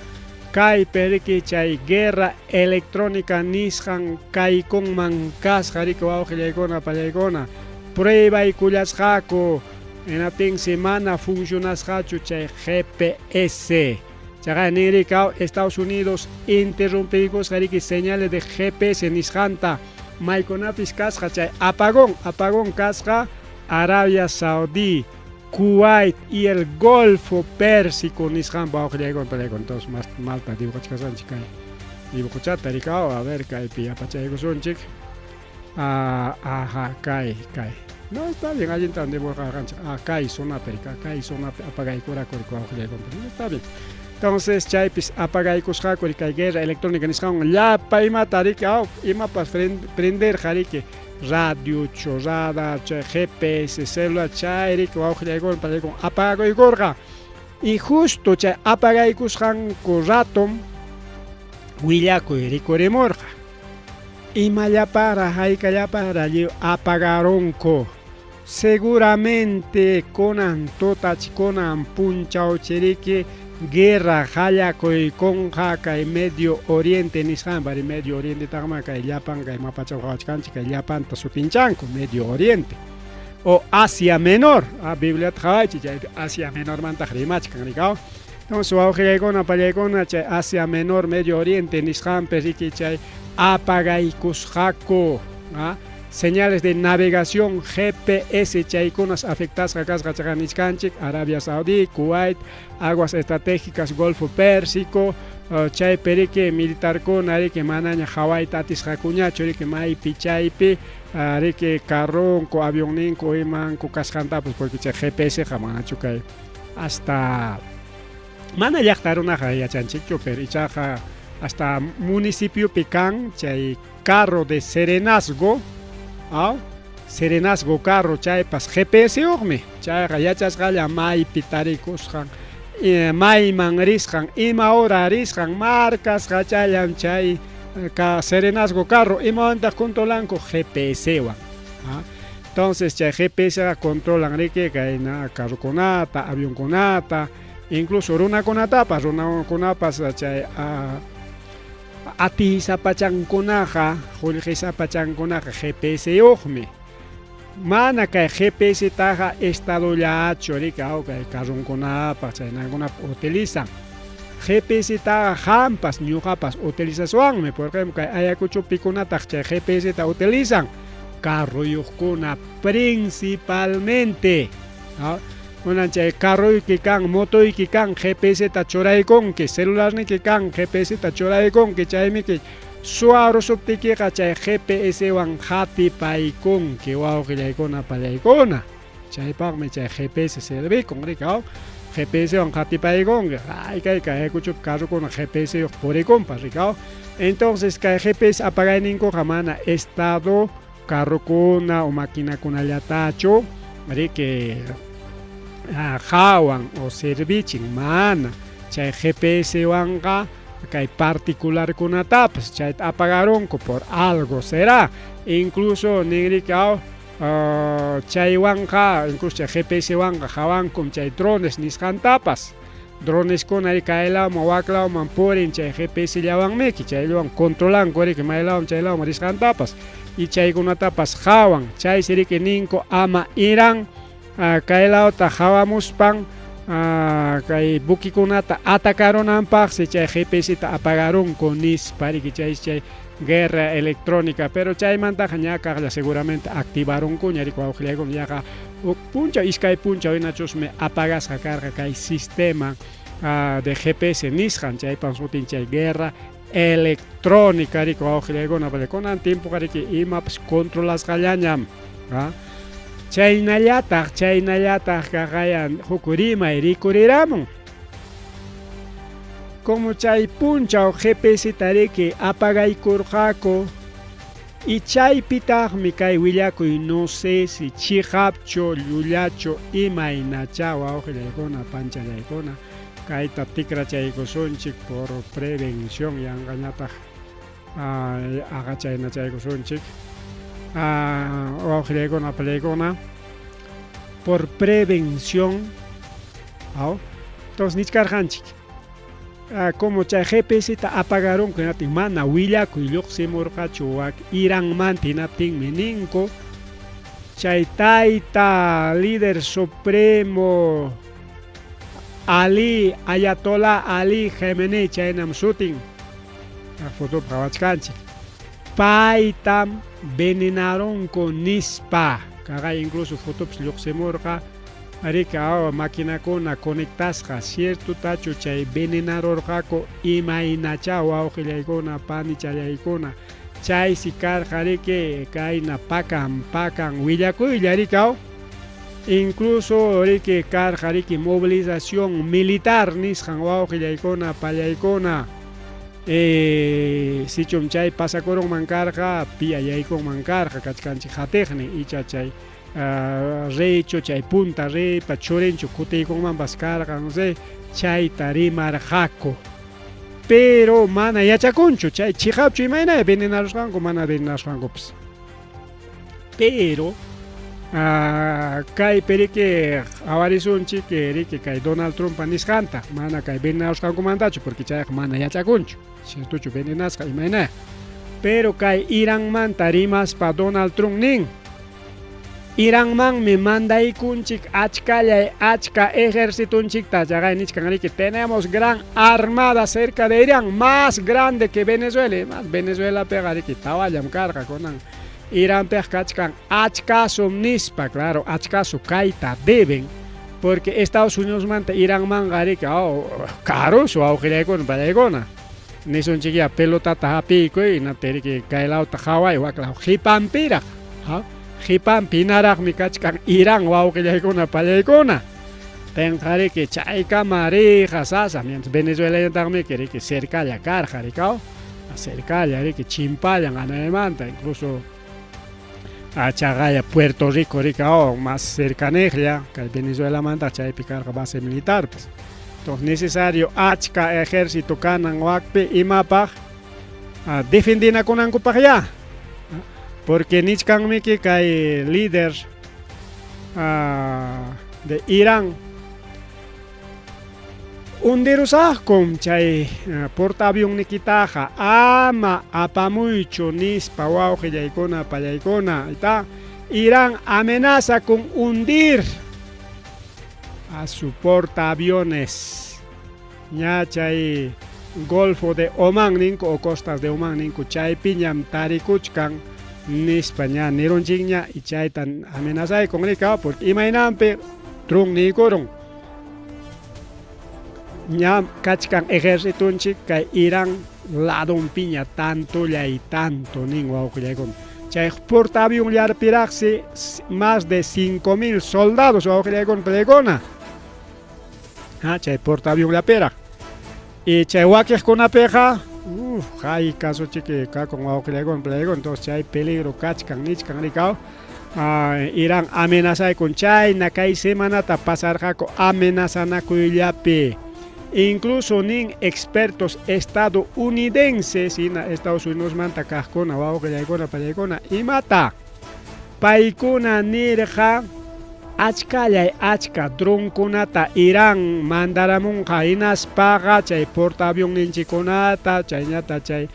kaypi riki chay guerra electrónica nisqan kaykunman kasqa riki wawqillaykuna pallaykuna pruebaykullasqaku hinaptinsi mana funcionasqachu chay GPS chaqa nin rikaw Estados Unidos interrumpiykusqa riki señales de GPS nisqanta maykunapis kasqa chay apagón apagón kasqa Arabia Saudí Kuwait y el Golfo Pérsico nisqanpa wawqillaykuna pallaykuna entonces mas malta dibujachkasqanchik kay dibujochata rikaw a ver kaypi yapachaykusunchik aja kay kay no está bien allintan dibujarqanchik kay zonapi rika kay zonapi apagaykuraku rika wawqillaykuna está bien entonces chaypis apagaykusqaku rika kay guerra electrónica nisqanwan llapa imata riki imapas prenderqa riki radio radar chay GPS celular chay riki wawqillaykuna pallaykuna apagakuykurqa y justo chay apagaykusqanku ratom willakuy rikurimurqa imallapara haykallapara lliw apagarunku seguramente kunan tutach kunan punchawchiriki guerra qallakuykunqa kay Medio Oriente nisqanpa ri Medio Orientetaqma kay llapan kay mapachaw qhawachkanchik kay llapanta sutinchanku Medio Oriente o Asia Menor Bibliata qhawaychik chaypi Asia Menormantaq rimachkan rikaw entonces wawqillaykuna pallaykuna chay Asia Menor Medio Oriente nisqanpi riki chay apagaykusqaku señales de navegación GPS chaykunas afectasqa kasqa chaqa nichkanchik Arabia Saudí, Kuwait, aguas estratégicas Golfo Pérsico chaypi riki militarkuna riki manaña hawayta atisqakuñachu riki maypi chaypi riki carronku avionninku imanku kasqantapas porque chay GPS qa manachu kay hasta mana llaqta runaqa yachanchikchu pero ichaqa hasta municipiopi kan chay carro de serenazgo serenazgo carro chaypas GPS-yuqmi chayqa yachasqalla maypi tarikusqan mayman risqan ima hora risqan markasqachallam chay serenazgo carro imawantaq controlanku GPS-wan entonces chay GPS controlan riki kayna carrokunata avionkunata incluso runakunatapas runakunapas chay atiysapachankunaqa qullqisapachankunaqa GPS-yuqmi mana kay GPS-taqa estadollachu riki kay carronkunapaq chaynankunapaq utilizan GPS-taqa qampas ñuqapas utilizaswanmi por ejemplo kay Ayacuchopi pikunataq chay GPS-ta utilizan carroyuqkuna principalmente kunan chay carroyki kan motoyki kan GPS-ta churaykunki celularniki kan GPS-ta churaykunki chaymiki suwarusuptikiqa chay GPS-wan qatipaykunki wawqillaykuna pallaykuna chaypaqmi chay GPS servikun riki GPS-wan qatipaykunki ay kay kay Ayacuchopi carrokuna GPS-yuq purikunpas riki entonces kay GPS apagayninkuqa mana estado carrokuna o maquinakunallatachu riki hawan o servichin mana chay GPS-wanqa kay particularkunatapas chayta apagarunku por algo será incluso nin riki Chaywanqa incluso chay GPS-wanqa qawankum chay drones nisqantapas. Droneskuna riki kaylawman waklawman purin chay GPS-llawanmiki, chayllawan controlanku riki maylawman chaylawman risqantapas y chaykunatapas qawan. Chaysi riki ninku ama Irán kaylawta qawamuspan kay buquikunata atacarunanpaqsi chay GPS-ta apagarunku nispa riki chaysi chay guerra electrónica, pero chaymantaqa ña kaqlla seguramente activarunkuña riki wawqillaykuna yaqa huk punchaw iskay punchaw hinachusmi apagasqa karqa kay sistema de GPS nisqan chaypam sutin chay guerra electrónica riki wawqillaykuna kunan tiempoqa riki imapas controlasqallañam. Chaynallataq chaynallataq kaqayan huk rimay rikuriramun. Como chay punchaw GPS-ta riki apagaykurqaku y chaypitaqmi kay willakuy no sé si chiqapchu llullachu imaynachá wawqillaykuna panchallaykuna kayta tikrachaykusunchik por prevención yanqañataq aqachaynachaykusunchik wawqillaykuna apallaykuna por prevención aw entonces nichkarqanchik como chay GPS-ta apagarunku hinaptin mana willakuy lluqsimurqachu wak Iranmanta hinaptinmi ninku chay tayta líder supremo Ali Ayatollah Ali Khamenei chaynam sutin fotopi qawachkanchik paytam venenarunku nispa kaqay incluso fotopis lluqsimurqa riki aw maquinakuna conectasqa ciertotachu chay venenarurqaku imaynachá wawqillaykuna panichallaykuna chaysi karqa riki kayna pakan pakan willakuylla riki aw incluso riki karqa riki movilización militar nisqan wawqillaykuna pallaykuna sichum chay pasakurunman karqa piya yaykunman karqa kachkanchik qatiqnin icha chay reychu chay punta reypa churinchu kutiykunmanpas karqa no sé chayta rimarqaku pero mana yachakunchu chay chiqapchu imayna venenarusqanku mana venenarusqankupas pero kaypi riki qhawarisunchik riki kay Donald Trumppa nisqanta mana kay venenarusqankumantachu porque chayqa mana yachakunchu ciertochu venenasqa imayna pero kay Iranmanta rimaspa Donald Trump nin Iranmanmi mandaykunchik achkallay achka ejercitonchikta chaqay nichkan riki tenemos gran armada cerca de Irán más grande que Venezuela más Venezuelapiqa riki tawallam karqa kunan Iranpiqa kachkan achkasum nispa claro achkasu kayta deben porque Estados Unidosmanta Iranmanqa riki karusu wawqillaykuna pallaykuna nisunchikya pelotata hapiykuy hinaptin riki kay lawta qhaway wak law qipanpiraq qipanpi hinaraqmi kachkan Irán wawqillaykuna pallaykuna tinqa riki chaykama riyqa sasa mientras Venezuelañataqmi riki cercalla karqa rikaw cercalla riki chimpallan anaymanta incluso chaqaya Puerto Rico rikaw más cercaneqlla kay Venezuelamanta chaypi karqa base militar pues entonces necesario achka ejército kanan wakpi imapaq defendinakunankupaq ya porque nichkanmiki kay líder de Irán hundirusaqkum chay portaavionnikitaqa ama apamuychu nispa wawqillaykuna pallaykuna ita Irán amenaza con hundir a su portaaviones ña chay Golfo de Omán ninku o costas de Omán ninku chaypiñam tarikuchkan nispa ña nirunchikña y chayta amenazaykun rika porque imaynanpi Trump niykurun ña kachkan ejercitonchik kay Irán ladonpiña tantolla y tanto nin wawqillaykuna chay portaavionllarpiraqsi más de 5000 soldados wawqillaykuna pallaykuna chay portaavionllapiraq y chay wakiqkunapiqa hayka suchiki kakun wawqillaykuna pallaykuna entonces chay peligro kachkan nichkan rikaw Irán amenazaykun chayna kay semanata pasarqaku amenazanakuyllapi incluso nin expertos estadounidenses hina Estados Unidosmanta kaqkuna wawqillaykuna pallaykuna imata. Paykuna nirqa achkallay achka dronkunata Irán mandaramunqa hinaspaqa chay portaavionninchikkunata chaynata chay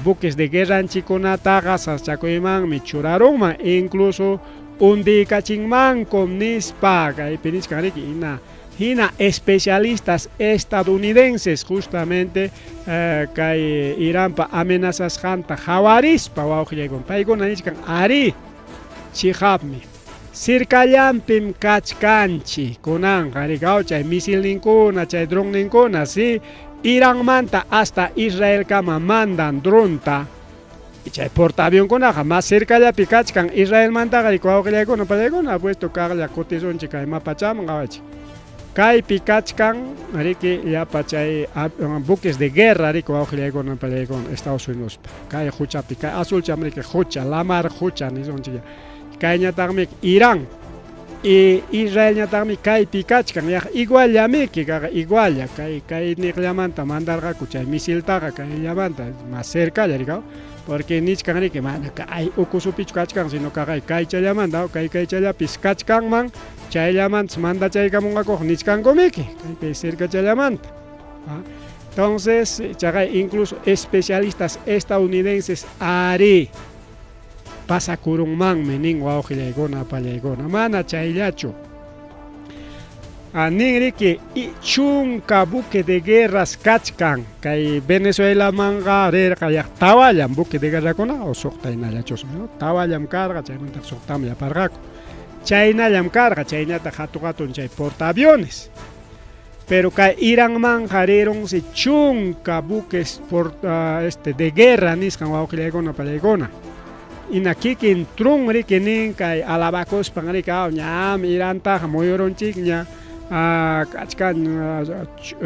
buques de guerranchikkunataqa sasachakuymanmi churarunman incluso hundiykachinmankum nispa kaypi nichkan riki hina hina especialistas estadounidenses justamente kay Iranpa amenazasqanta qawarispa wawqillaykuna paykuna nichkan arí chiqapmi sirkallanpim kachkanchik kunanqa riki chay misilninkuna chay dronninkuna si Iranmanta hasta Israelkama mandan dronta chay portaavionkunaqa mas cercallapi kachkan Israelmantaqa riki wawqillaykuna pallaykuna puesto kaqlla kutisunchik kay mapachaman qawaychik kaypi kachkan riki llapa chay buques de guerra riki wawqillaykuna pallaykuna Estados Unidospa kay quchapi kay azulcham riki qucha lamar qucha nisunchik kayñataqmi Irán y Israelñataqmi kaypi kachkan yaqa iguallamiki kaqa igualla kay kay niqllamanta mandarqaku chay misiltaqa kayllamanta mas cercalla riki porque nichkan riki mana kay ukusupichu kachkan sino kaqay kaychallamanta kay kaychallapis kachkanman chayllamantas mandachaykamunqakuqa nichkankumiki kay kay cercachallamanta. Entonces chaqay incluso especialistas estadounidenses arí pasakurunmanmi nin wawqillaykuna apallaykuna mana chayllachu nin riki chunka buque de guerras kachkan kay Venezuelamanqa rirqa yaq tawallam buque de guerrakuna o suqta hinallachusmi no tawallam karqa chaymanta suqtam yaparqaku chaynallam karqa chaynataq hatun hatun chay portaaviones pero kay Iranmanqa rirunsi chunka buques por de guerra nisqan wawqillaykuna pallaykuna ina kikin Trump riki nin kay alabakuspan riki ñam Irantaqa muyurunchikña kachkan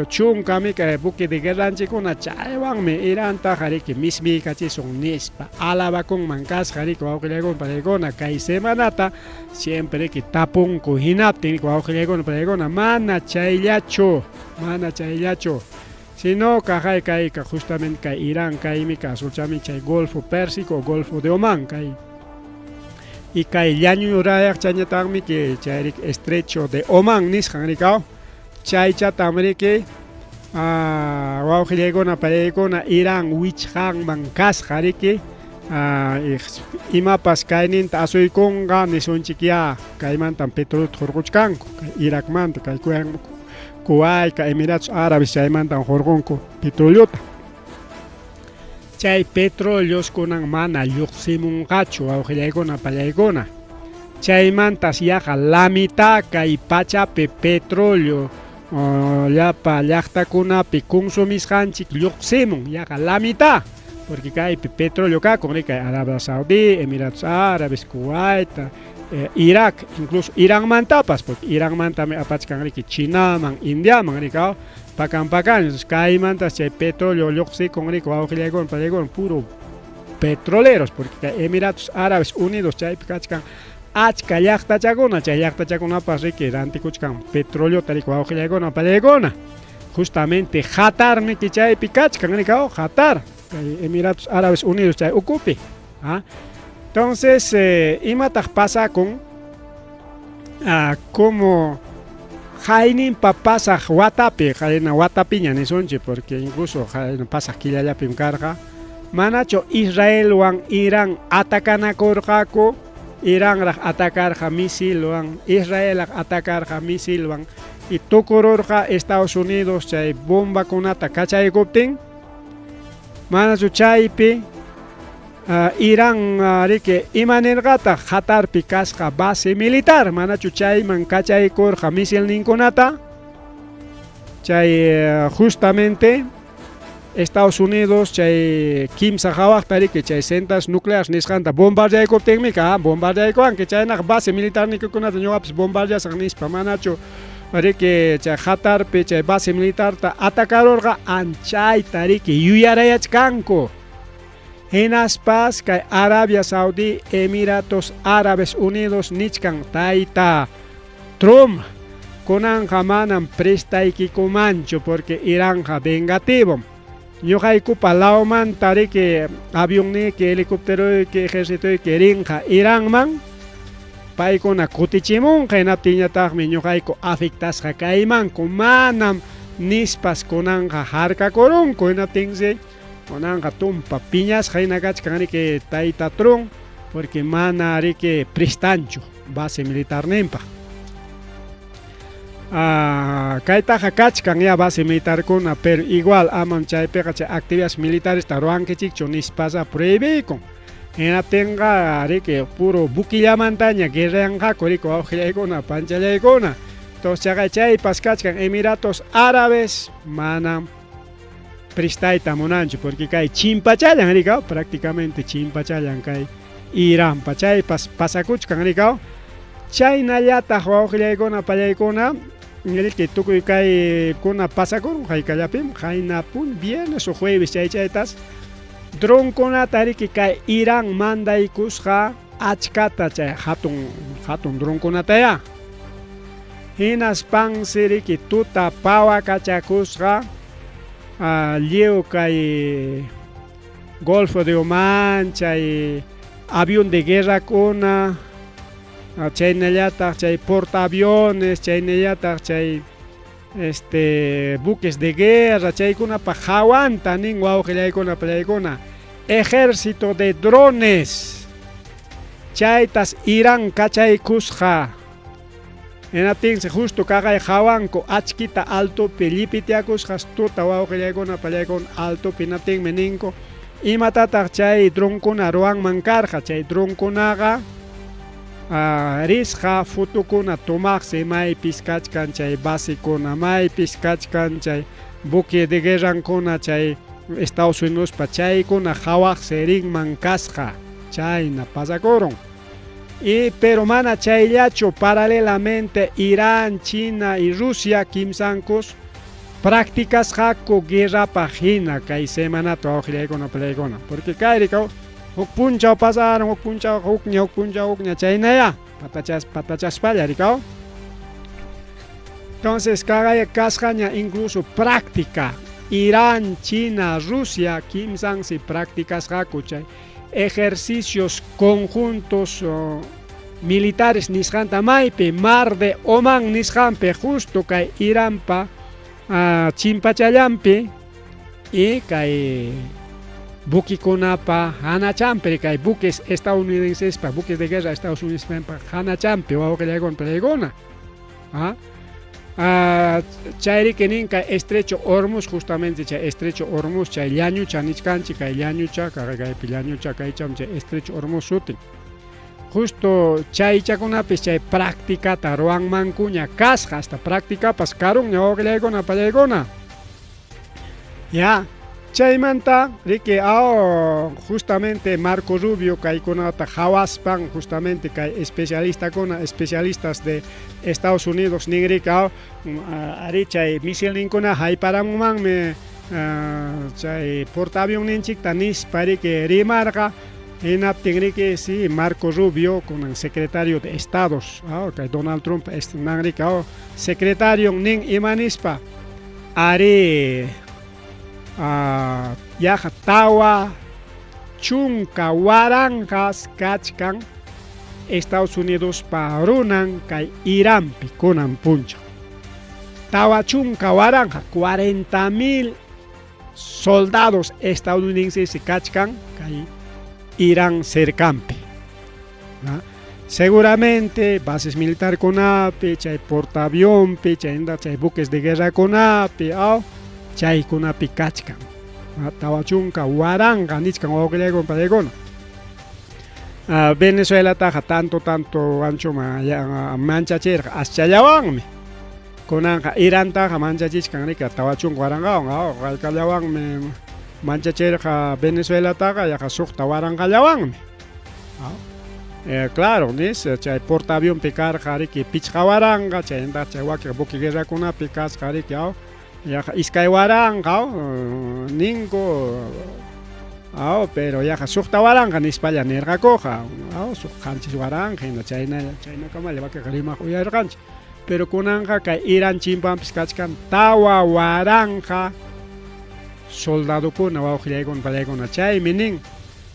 chunkami kay buque de guerranchikkuna chaywanmi Irantaqa riki mismiykachisun nispa alabakunman kasqa riki wawqillaykuna pallaykuna kay semanata siempre riki tapunku hinaptin riki wawqillaykuna pallaykuna mana chayllachu sino kaqay kayqa justamente kay Irán kaymi azulchami chay Golfo Pérsico o Golfo de Omán kay y kay llañurayaq chayñataqmi que chay riki estrecho de Omán nisqan rikaw chaychatam riki wawqillaykuna pallaykuna Irán wichqanman kasqa riki imapas kayninta asuykunqa nisunchik ya kaymantam petrolota hurquchkanku kay Irakmanta kay Kuwait, Emiratos Árabes chaymantam hurqunku petrolota chay petróleos kunan mana lluqsimunqachu wawqillaykuna pallaykuna chaymantas yaqa la mitad kay pachapi petróleo llapa llaqtakunapi consumisqanchik lluqsimun yaqa la mitad porque kaypi petróleo kakun riki kay Arabia Saudí, Emiratos Árabes, Kuwait, Irak, incluso Iranmantapas porque Iranmantami apachkan riki Chinaman, Indiaman riki pakan pakan entonces kaymantas chay petróleo lluqsikun riki wawqillaykuna pallaykuna puro petroleros porque kay Emiratos Árabes Unidos chaypi kachkan achka llaqtachakuna chay llaqtachakunapas riki rantikuchkan petroleota riki wawqillaykuna pallaykuna justamente Qatarmi chaypi kachkan riki Qatar kay Emiratos Árabes Unidos chay ukupi. Entonces imataq pasakun como hayninpa pasaq watapi qayna watapiña nisunchik porque incluso qayna pasaq killallapim karqa manachu Israelwan Irán atakanakurqaku Iranraq atakarqa misilwan Israelraq atakarqa misilwan y tukururqa Estados Unidos chay bombakunata kachaykuptin manachu chaypi Irán riki imanirqataq Qatarpi kasqa base militar manachu chayman kachaykurqa misilninkunata chay justamente Estados Unidos chay kimsa hawaqta riki chay centrales nucleares nisqanta bombardeaykuptinmi bombardeaykuwanki chaynaqa base militar niykukunata ñuqapas bombardeasaq nispa manachu riki chay Qatarpi chay base militarta atakarurqa anchayta riki yuyarayachkanku hinaspas kay Arabia Saudí, Emiratos Árabes Unidos nichkan tayta Trump kunanqa manam prestaykikumanchu porque Iranqa vengativom ñuqaykupa lawmanta riki avionniyki helicópteroyki ejercitoyki rinqa Iranman. Paykuna kutichimunqa hinaptinñataqmi ñuqayku afectasqa kaymanku manam nispas kunanqa harkakurunku hinaptinsi kunanqa tumpa piñasqa hina kachkan riki tayta Trump porque mana riki prestanchu base militarninpaq. Ah, kaytaqa kachkan ya base militarkuna pero igual amam chaypiqa chay actividades militaresta ruwankichikchu nispasa prohibiykun. Hinaptinqa riki puro buquillamantaña guerreanqaku riki wawqillaykuna panchallaykuna. Entonces chaqay chaypas kachkan Emiratos Árabes manam prestayta munanchu porque kay chimpachallan rikaw prácticamente chimpachallan kay Iranpa chaypas pasakuchkan rikaw chaynallataq wawqillaykuna pallaykuna riki tukuy kaykuna pasakurun haykallapim qayna pun viernes o jueves chay chaytas dronkunata riki kay Irán mandaykusqa achkata chay hatun hatun dronkunatayá hinaspansi riki tuta pawakachakusqa lliw kay Golfo de Omán chay avión de guerrakuna chaynallataq chay portaaviones chaynallataq chay este buques de guerra chaykunapa hawanta nin wawqillaykuna pallaykuna ejército de drones chaytas Irán kachaykusqa hinaptinsi justo kaqay hawanku achkita altopi llipitiakusqas tuta wawqillaykuna pallaykuna altopi hinaptinmi ninku imatataq chay dronkuna ruwanman karqa chay dronkunaqa risqa fotokuna tomaqsi maypis kachkan chay basekuna maypis kachkan chay buque de guerrankuna chay Estados Unidospa chaykuna hawaqsi rinman kasqa chayna pasakurun y pero mana chayllachu paralelamente Irán, China y Rusia kimsankus practicasqaku guerrapaq hina kay semanata wawqillaykuna pallaykuna porque kay rikaw huk punchaw pasaron huk punchaw hukña huk punchaw hukña chaynaya patachas patachaspalla rikaw entonces kaqay kasqaña incluso práctica Irán, China, Rusia kimsansi practicasqaku chay ejercicios conjuntos militares nisqanta maypi Mar de Omán nisqanpi justo kay Iranpa chimpachallanpi y kay buquikunapa hanachanpi kay buques estadounidenses buques de guerra Estados Unidos hanachanpi wawqillaykuna pallaykuna chayriki nin kay estrecho Hormuz justamente chay estrecho Hormuz chay llañucha nichkanchik kay llañucha kaypi llañucha kaycham chay estrecho Hormuz sutin justo chaychakunapis chay practicata ruwanmankuña kasqa hasta practicapas karunña wawqillaykuna pallaykuna ya chaymanta riki justamente Marco Rubio kaykunata hawaspan justamente kay especialistakuna especialistas de Estados Unidos nin riki ari chay misilninkuna hayparamunmanmi chay portaavionninchikta nispa riki rimarqa hinaptin riki si Marco Rubio kunan secretario de Estados kay Donald Trump nan riki secretario nin ima nispa ari yaqa 40 waranqas kachkan Estados Unidospa runan kay Iranpi kunan punchaw 40 waranqa 40,000 soldados estadounidenses kachkan kay Irán cercanpi. Seguramente bases militarkunapi chay portaavionpi chayta chay buques de guerrakunapi chaykunapi kachkan 40 waranqa nichkan wawqillaykuna pallaykuna. Venezuelataqa tanto tanto anchuma manchachirqa aschallawanmi kunanqa Irantaqa manchachichkan riki 40 waranqawan hallkallawanmi manchachirqa Venezuelataqa yaqa 6 waranqallawanmi. Claro nis chay portaavionpi karqa riki 5 waranqa chaymanta chay wakin buque guerrakunapi kasqa riki yaqa 2 waranqa ninku pero yaqa 6 waranqa nispalla nirqakuqa 7 waranqa hina chayna chaynakamalla wakinqa rimaq uyarirqanchik pero kunanqa kay Iran chimpanpis kachkan 4 waranqa soldadokuna wawqillaykuna pallaykuna chaymi nin.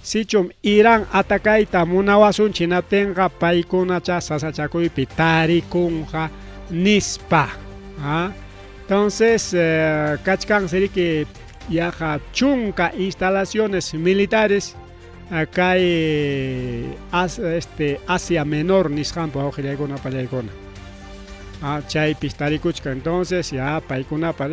Sichum Irán atacayta munawasunchik hinaptinqa paykunacha sasachakuypi tarikunqa nispa. ¿Ah? Entonces, kachkansi riki yaqa chunka instalaciones militares kay Asia Menor nisqanpa wawqillaykuna pallaykuna. Chaypis tarikuchkan. Entonces, ya paykunapa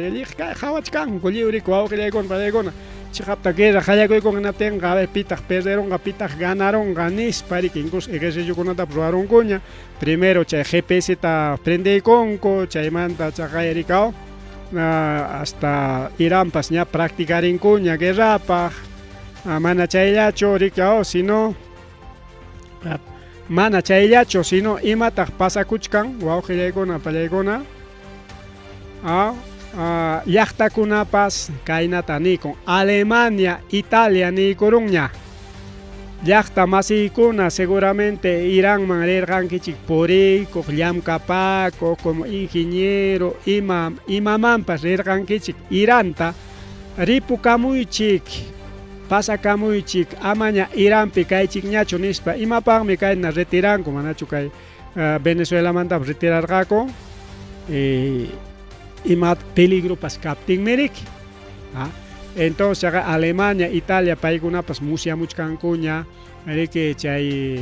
qhawachkanku lliw riki wawqillaykuna pallaykuna. Chiqapta guerra qallakuykun hinaptinqa a ver pitaq perderunqa pitaq ganarunqa nispa riki incluso ejerciciokunatapas ruwarunkuña. Primero chay GPS ta prendeykunku chaymanta chaqay rikaw hasta Iranpas ña practicarinkuña guerrapaq. Mana chayllachu rikaw sino mana chayllachu sino imataq pasakuchkan wawqillaykuna pallaykuna llaqtakunapas kaynata nikun Alemania, Italia niykurunña llaqta masiykuna seguramente Iranman rirqankichik puriykuq llamkapakuq como ingeniero ima imamanpas rirqankichik Iranta ripukamuychik pasakamuychik amaña Iranpi kaychikñachu nispa imapaqmi kayna retiranku manachu kay Venezuelamantapas retirarqaku ima peligropas kaptinmi riki. Entonces chaqa Alemania, Italia paykunapas musyamuchkankuña riki chay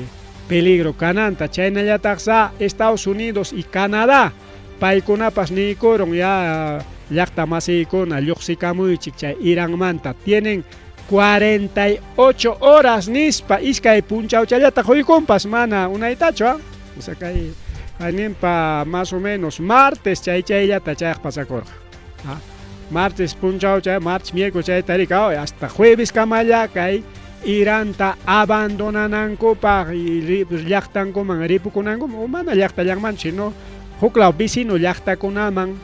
peligro kananta chaynallataqsa Estados Unidos y Canadá paykunapas niykurun ya llaqta masiykuna lluqsikamuychik chay Iranmanta tienen 48 horas nispa iskay punchawchallata quykunpas mana unaytachu o sea kay kayninpa más o menos martes chay chayllata chayaq pasakurqa martes punchaw chay martes miércoles chayta rika hasta jueves kamalla kay Iranta abandonanankupaq llaqtankuman ripukunankuman o mana llaqtallanman sino huklaw vecino llaqtakunaman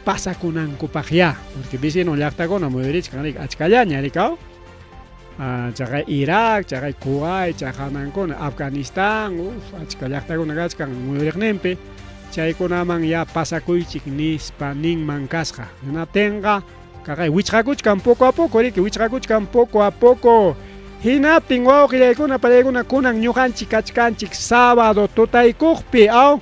pasakunankupaq ya porque vecino llaqtakuna muyurichkan riki achkallaña rikaw chaqay Irak chaqay Kuwait chaqanankuna Afganistán uf achka llaqtakuna kachkan muyuriqninpi chaykunaman ya pasakuychik nispa ninman kasqa hinaptinqa kaqay wichqakuchkan poco a poco riki wichqakuchkan poco a poco hinaptin wawqillaykuna pallaykuna kunan ñuqanchik kachkanchik sábado tutaykuqpi aw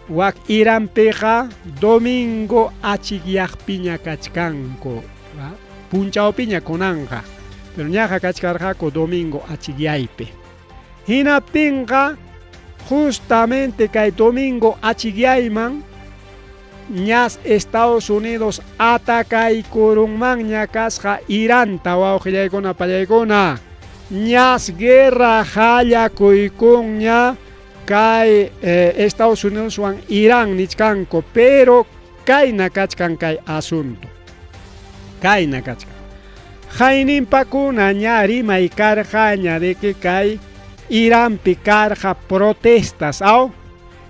wak Iranpiqa domingo achikyaqpiña kachkanku punchawpiña kunanqa pero ñaqa kachkarqaku domingo achikyaypi hinaptinqa justamente kay domingo achikyayman ñas Estados Unidos atacaykurunmanña kasqa Iranta wawqillaykuna pallaykuna ñas guerra qallakuykunña kay Estados Unidoswan Irán nichkanku pero kayna kachkan kay asunto kayna kachkan hayninpakuna ña rimay karqaña de que kay Iranpi karqa protestas aw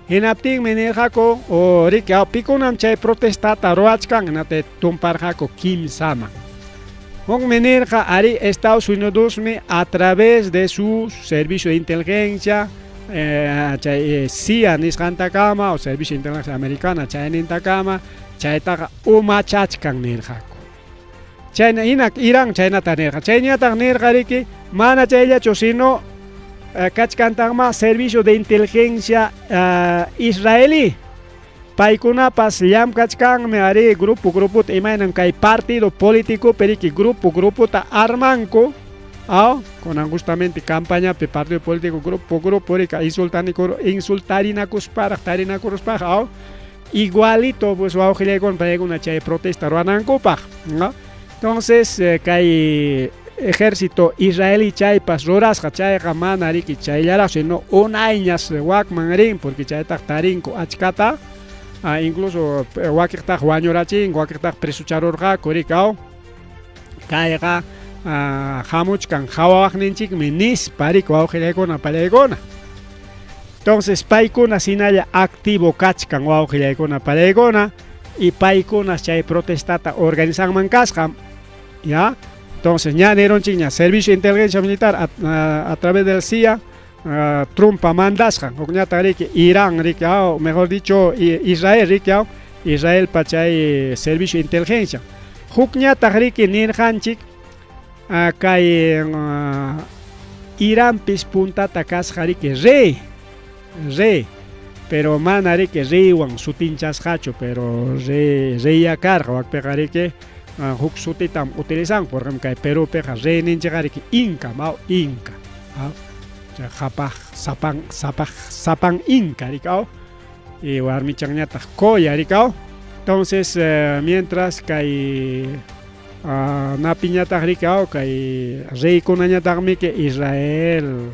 hinaptinmi nirqaku o riki aw pikunam chay protestata ruwachkan hinaptin tumparqaku kimsaman hukmi nirqa ari Estados Unidosmi a través de su servicio de inteligencia chay CIA nisqantakama o Servicio de Inteligencia Americana chaynintakama chaytaqa umachachkan nirqaku chayna hina Irán chaynata nirqa chayñataq nirqa riki mana chayllachu sino kachkantaqma Servicio de Inteligencia israelí paykunapas llamkachkanmi ari grupo grupota imaynam kay partido políticopi riki grupo grupota armanku aw kunan justamente campañapi partido político grupo grupo rika insultarinakusparaq tarinakurusparaq aw igualito pues wawqillaykuna paykuna chay protesta ruwanankupaq ¿no? Entonces kay ejército israelí chaypas rurasqa chayqa mana riki chayllaraq sino unayñas wakman rin porque chaytaq tarinku achkata incluso wakiqtaq wañurachinku wakiqtaq presocharurqaku riki aw kayqa hamuchkan qhawawaqninchikmi nispa riki wawqillaykuna pallaykuna entonces paykuna hinalla activo kachkan wawqillaykuna pallaykuna y paykunas chay protestata organizanman kasqa ya entonces ña nirunchikña servicio de inteligencia militar a través del CIA Trumpa mandasqan hukñataq riki Irán riki aw mejor dicho Israel riki aw Israelpa chay servicio de inteligencia hukñataq riki nirqanchik. Kay Iranpis puntata kasqa riki rey, rey, pero mana riki reywan sutinchasqachu, pero rey reyya karqa, wakpiqa riki huk sutitam utilizan, porque kay Perúpiqa reyninchikqa riki Inca, maw Inca, chay qhapaq sapan sapaq sapan Inca riki aw, y warmichanñataq Qoya riki aw. Entonces mientras kay napiñataq riki aw kay reykunañataqmiki Israel,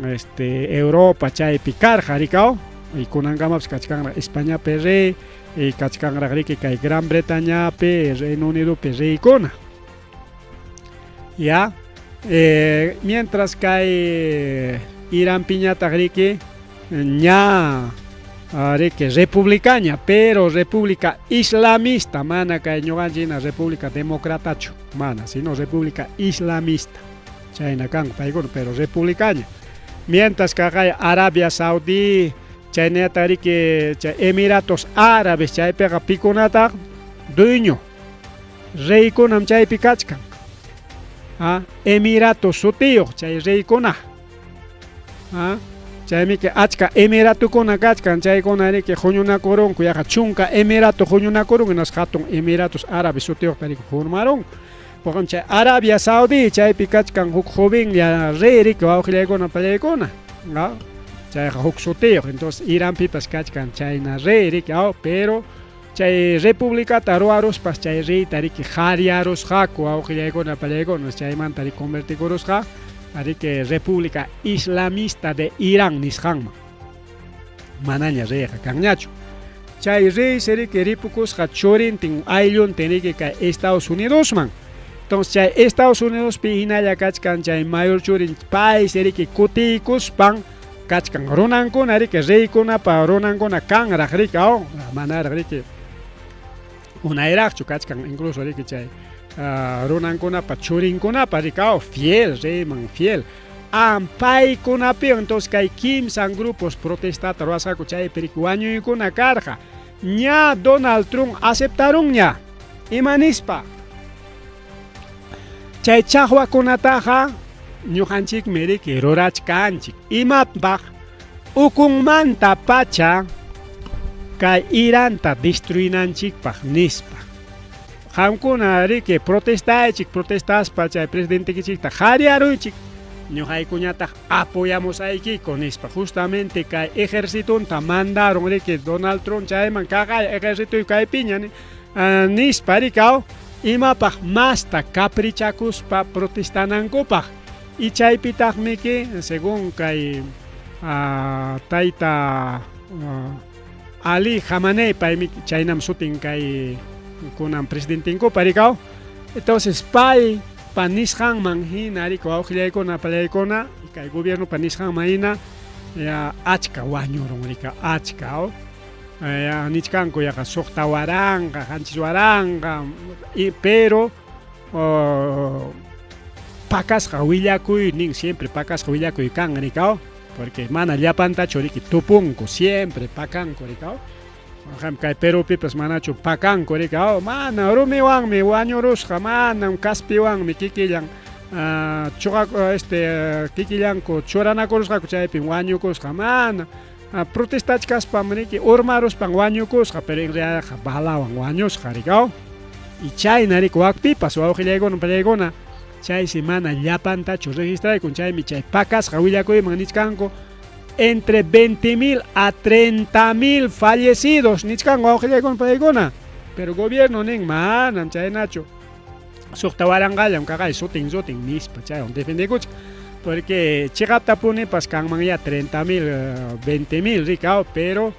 este Europa chaypi karqa riki aw, y kunankamapas kachkanraq Españapi rey, y kachkanraq riki kay Gran Bretañapi, Reino Unidopi reykuna. Ya, mientras kay Iranpiñataq riki ña riki republicaña, pero república islamista, mana kay ñuqanchik hina república democratachu, mana, sino república islamista. Chayna kanku paykuna, pero republicaña. Mientras kaqay Arabia Saudí, chaynallataq riki chay Emiratos Árabes, chaypiqa pikunataq dueño, reykunam chaypi kachkan. Emiratos sutiyuq chay reykuna. Chaymiki achka emiratukuna kachkan, chaykuna riki huñunakurunku, yaqa 10 emirato huñunakurun, hinaspa hatun Emiratos Árabes sutiyuqta riki formarunku. Porque chay Arabia Saudí chaypi kachkan huk jovenlla rey riki wawqillaykuna pallaykuna, chayqa huk sutiyuq. Entonces Iranpipas kachkan chayna rey riki, pero chay republicata ruwaruspas chay reyta riki qhariyarusqaku wawqillaykuna pallaykuna, chaymanta riki convertikurusqa riki República Islamista de Irán nisqanman. Manaña reyqa kanñachu. Chay rey riki ripukusqa churintin aylluntin riki kay Estados Unidosman. Entonces chay Estados Unidospi hinalla kachkan chay mayor churin pay riki kutiykuspan kachkan runankuna riki reykunapa runankuna kanraq riki aw, manaraq riki unayraqchu kachkan incluso riki chay runankunapa churinkunapa riki aw, fiel reyman fiel. Paykunapiwan entonces kay kimsan grupos protestata ruwasqaku chaypi riki wañuykuna karqa. Ña Donald Trump aceptarunña. Ima nispa? Chay chaqwakunataqa ñuqanchikmi riki rurachkanchik. Imapaq ukunmanta pacha kay Iranta destruinanchikpaq nispa. Qamkuna riki protestaychik, protestaspa chay presidentekichikta qhariyaruychik, ñuqaykuñataq apoyamusaykiku nispa. Justamente kay ejercitonta mandaron riki Donald Trump chayman kaqay ejercitoy kaypiña nispa riki aw, imapaq masta caprichakuspa protestanankupaq. Y chaypitaqmiki según kay tayta Ali Khamenei paymi chaynam sutin kay kunan presidentinkupa riki aw. Entonces pay pa nisqanman hina riki wawqillaykuna pallaykuna kay gobiernopa nisqanman hina ya achka wañurun riki achka aw. Ya nichkanku yaqa 6000, 7000, pero pakasqa willakuynin siempre pakasqa willakuy kan riki aw, porque mana llapantachu riki tupunku, siempre pakanku riki aw. Kay Perúpipas manachu pakanku riki aw, mana rumiwanmi wañurusqa, manam kaspiwanmi kikillan chuqa este kikillanku churanakurusqaku chaypim wañukusqa, mana protestachkaspam riki urmaruspan wañukusqa, pero en realidad balawan wañusqa riki aw. Y chayna riki wakpipas wawqillaykuna pallaykuna chaysi mana llapantachu registraykun, chaymi chay pakasqa willakuyman nichkanku entre 20.000 a 30.000 fallecidos nichkanku wawqillaykuna pallaykuna, pero gobierno nin manam chaynachu, 6000llam kaqay sutin sutin nispa chaywan defendekuchkan, porque chiqaptapunipas kanman ya 30.000, 20.000 riki aw, pero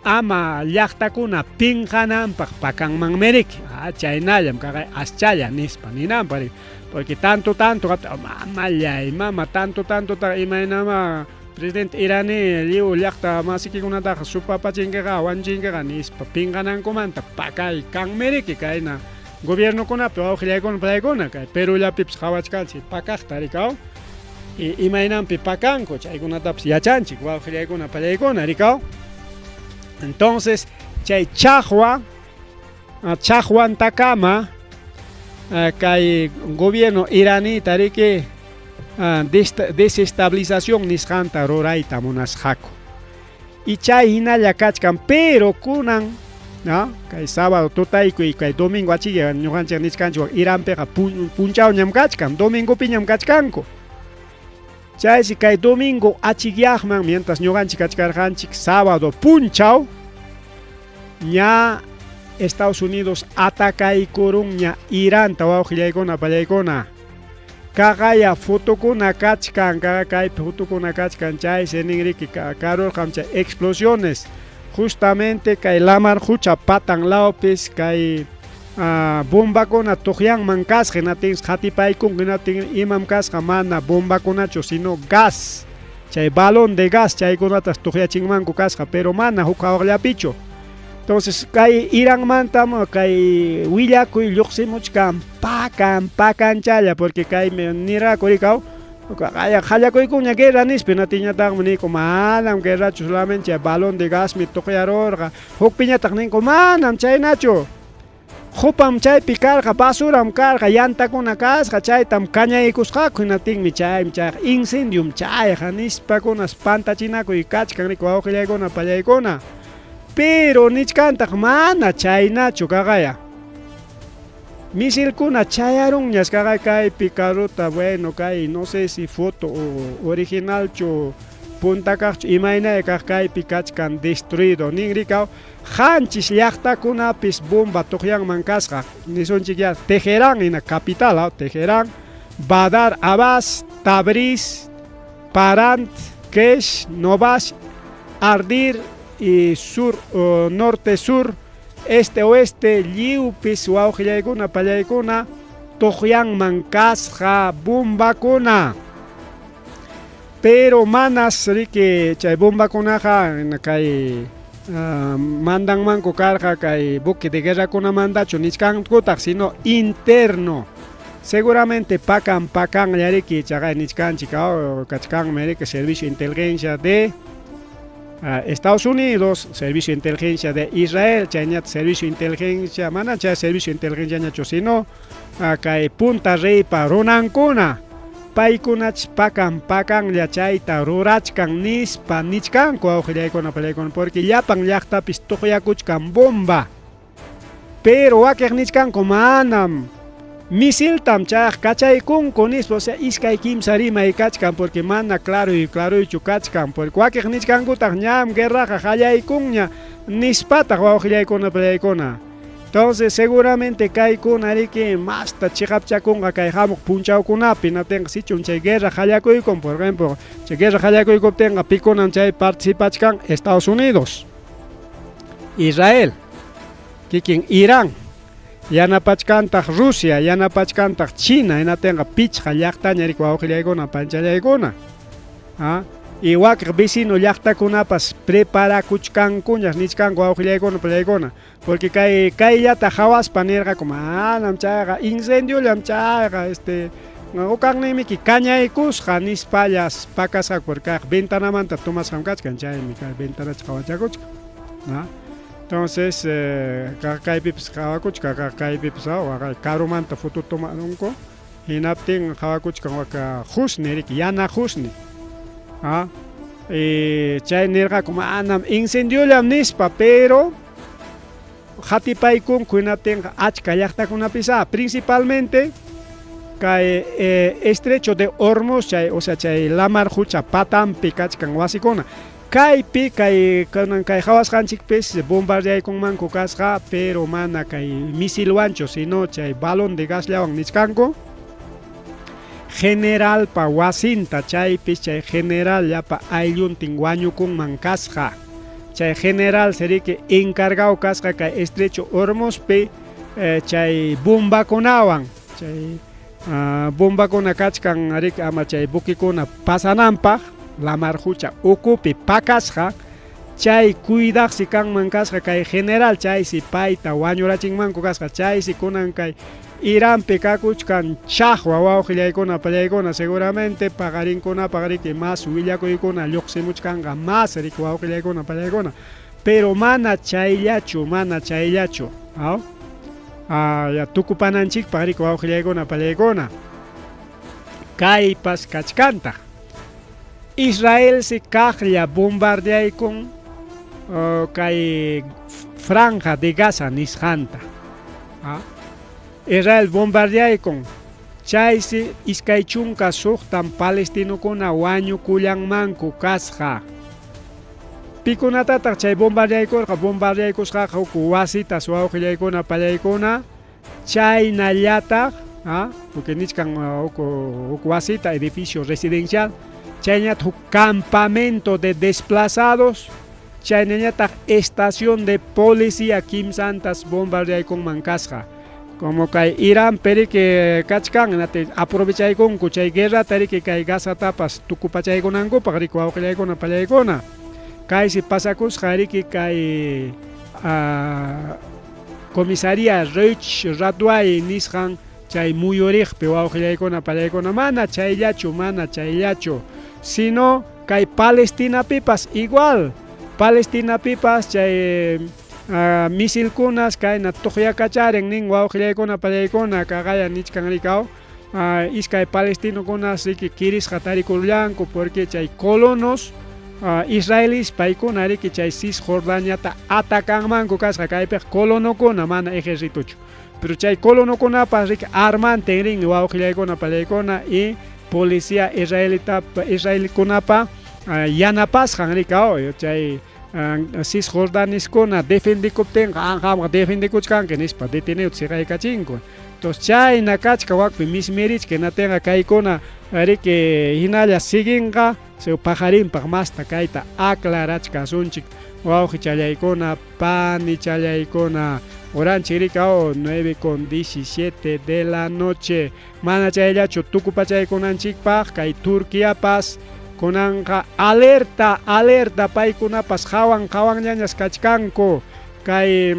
ama llaqtakuna pinqananpaq pakanmanmi riki, chaynallam kaqay aschalla nispa ninanpaq riki, porque tanto tanto mamallay mama tanto tanto ta imaynama presidente iraní lliw llaqta masikikunataqa supapachinkiqa wañuchinkiqa nispa pinqanankumanta pakay kanmi riki kayna gobiernokunapi wawqillaykuna pallaykuna kay Perúllapipas qhawachkanchik pakaqta riki aw, imaynanpi pakanku chaykunatapas yachanchik wawqillaykuna pallaykuna riki aw. Entonces chay chaqwa chaqwantakama Kay gobierno iranita riki desestabilización nisqanta rurayta munasqaku. Y chay hinalla kachkan, pero kunan, ¿no? Kay sábado tutaykuy, kay domingo achikya ñuqanchik nichkanchik Iranpiqa punchawñam kachkan, domingopiñam kachkanku. Chaysi kay domingo achikyaqman, mientras ñuqanchik kachkarqanchik sábado punchaw, ña Estados Unidos atacaykurunña Iranta wawqillaykuna pallaykuna. Kaqaya fotokuna kachkan, kaypi fotokuna kachkan, chaysi ninriki karurqam chay explosiones. Justamente kay lamar qucha patan lawpis kay bombakuna tuqyanman kasqa, hinaptinsi qatipaykunku, hinaptin imam kasqa mana bombakunachu, sino gas. Chay balón de gas chaykunatas tuqyachinmanku kasqa, pero mana huk hawaqllapichu. Entonces kay Iranmantam kay willakuy lluqsimuchkan pakan pakanchalla, porque kay nirqaku rikaw qallakuykunña guerra nispa, hinaptinñataqmi niyku manam guerrachu, solamente chay balón de gasmi tuqyarurqa. Hukpiñataq ninku manam chaynachu. Qupam chaypi karqa, basuram karqa, yantakuna kasqa, chaytam kañaykusqaku, hinaptinmi chaymi chayqa incendiom chayqa nispakunas pantachinakuy kachkan riki wawqillaykuna pallaykuna. Pero nichkantaq mana chaynachu kaqaya. Misilkuna chayarunñas kaqa kaypi carrota, bueno, kay no sé si foto originalchu punta kaqchu imaynaya kaq kaypi kachkan destruido nin rikaw qanchis llaqtakunapis bomba tuqyanman kasqa nisunchik ya Teherán hina capital Teherán, Badar Abbas, Tabriz, Parant, Kesh, Novash, Ardir y sur norte sur este oeste lliwpis wawqillaykuna pallaykuna tuqyanman kasqa bombakuna. Pero manas riki chay bombakunaqa kay mandanmanku karqa kay buque de guerrakunamantachu nichkankutaq, sino interno. Seguramente pakan pakanlla riki chaqay nichkanchik kachkanmi riki servicio de inteligencia de Estados Unidos, servicio de inteligencia de Israel, chayñata servicio de inteligencia, mana chay servicio de inteligencia ñachu, sino kay punta reypa runankuna. Paykunach pakan pakanlla chayta rurachkan nispa nichkanku wawqillaykuna pallaykuna, porque llapan llaqtapis tuqyakuchkan bomba. Pero wakiq nichkanku manam misiltam chayaq kachaykunku nispa, o sea iskay kimsa rimay kachkan porque mana claro y claroychu kachkan, porque wakiq nichkankutaq ñam guerraqa qallaykunña nispataq wawqillaykuna pallaykuna. Entonces seguramente kaykuna riki masta chiqapchakunqa kay hamuq punchawkunapi, hinaptinqa sichum chay guerra qallakuykun, por ejemplo, chay guerra qallakuykuptinqa pikunam chay participachkan Estados Unidos, Israel, kikin Irán, yanapachkantaq Rusia, yanapachkantaq China, hinaptinqa pichqa llaqtaña riki wawqillaykuna panchallaykuna. Y wakiq vecino llaqtakunapas preparakuchkankuñas nichkanku wawqillaykuna pallaykuna, porque kay kayllata hawaspa nirqaku manam chayqa incendiollam chayqa ukanninmiki kañaykusqa nispallas pakasqaku, porque kayqa ventanamanta tomasqam kachkan, chaymi kay ventanacha qawachakuchkan, ¿no? Entonces kaypipas qawakuchkan, kaypipas karumanta foto tomarunku, hinaptin qawakuchkan waka qusni riki yana qusni. Chay nirqaku manam incendiollam nispa, pero qatipaykunku hinaptinqa achka llaqtakunapis principalmente kay estrecho de Hormuz chay, o sea chay lamar qucha patanpi kachkan wasikuna. Kaypi kay kunan kay qhawasqanchikpis bombardeaykunmanku kasqa, pero mana kay misilwanchu, sino chay balón de gasllawan nichkanku. Generalpa wasinta chaypis chay general llapa aylluntin wañukunman kasqa. Chay general seriki encargado kasqa kay estrecho Hormuzpi chay bombakunawan, chay bombakuna kachkan riki ama chay buquekuna pasananpaq lamar qucha ukupi pakasqa, chay cuidaqsi kanman kasqa kay general, chaysi payta wañurachinmanku kasqa, chaysi kunan kay Iranpi kakuchkan chaqwa wawqillaykuna pallaykuna, seguramente paqarinkunapaq riki mas willakuykuna lluqsimuchkanqa mas riki wawqillaykuna pallaykuna, pero mana chayllachu, mana chayllachu. Ya tukupananchikpaq riki wawqillaykuna pallaykuna kaypas kachkantaq. Israelsi kaqlla bombardeaykun kay franja de Gaza nisqanta. Israel bombardeaykun chaysi 26 palestinokuna wañukullanmanku kasqa. Pikunatataq chay bombardeaykurqa? Bombardeaykusqaqa huk wasitas wawqillaykuna pallaykuna chaynallataq, porque nichkan huk wasita, edificio residencial, chaynallataq huk campamento de desplazados, chaynallataq estación de policía kimsantas bombardeaykunman kasqa. Como kay Irán periki kachkan, aprovechaykunku chay guerrata riki kay Gazatapas tukupachaykunankupaq riki wawqillaykuna pallaykuna. Kaysi pasakusqa riki kay comisaría Reuch Radway nisqan chay muyuriqpi wawqillaykuna pallaykuna, mana chayllachu, mana chayllachu, sino kay Palestinapipas igual, Palestinapipas chay misilkunas kayna tuqyakacharin nin wawqillaykuna pallaykuna kaqaya nichkan rikaw iskay palestinokunas riki kirisqa tarikurullanku porque chay colonos israelis paykuna riki chay Cisjordaniata atakanmanku kasqa kaypiqa colonokuna mana ejércitochu, pero chay colonokunapas riki armantin rin wawqillaykuna pallaykuna y policía israelita israelikunapa yanapasqan rikaw chay Cisjordaniskuna defendikuptinqa qamqa defendikuchkanki nispa detenido siqaykachinku. Entonces chayna kachka wakpi mismirichka hinatinqa kaykuna riki hinalla siguinqa paqarinpaq masta kayta aclarachkasunchik wawqichallaykuna panichallaykuna. Oranchik rikaw 9:17 de la noche. Mana chayllachu tukupachaykunanchikpaq kay Turquiapas kunanqa alerta, alerta paykunapas hawan hawanllañas kachkanku kay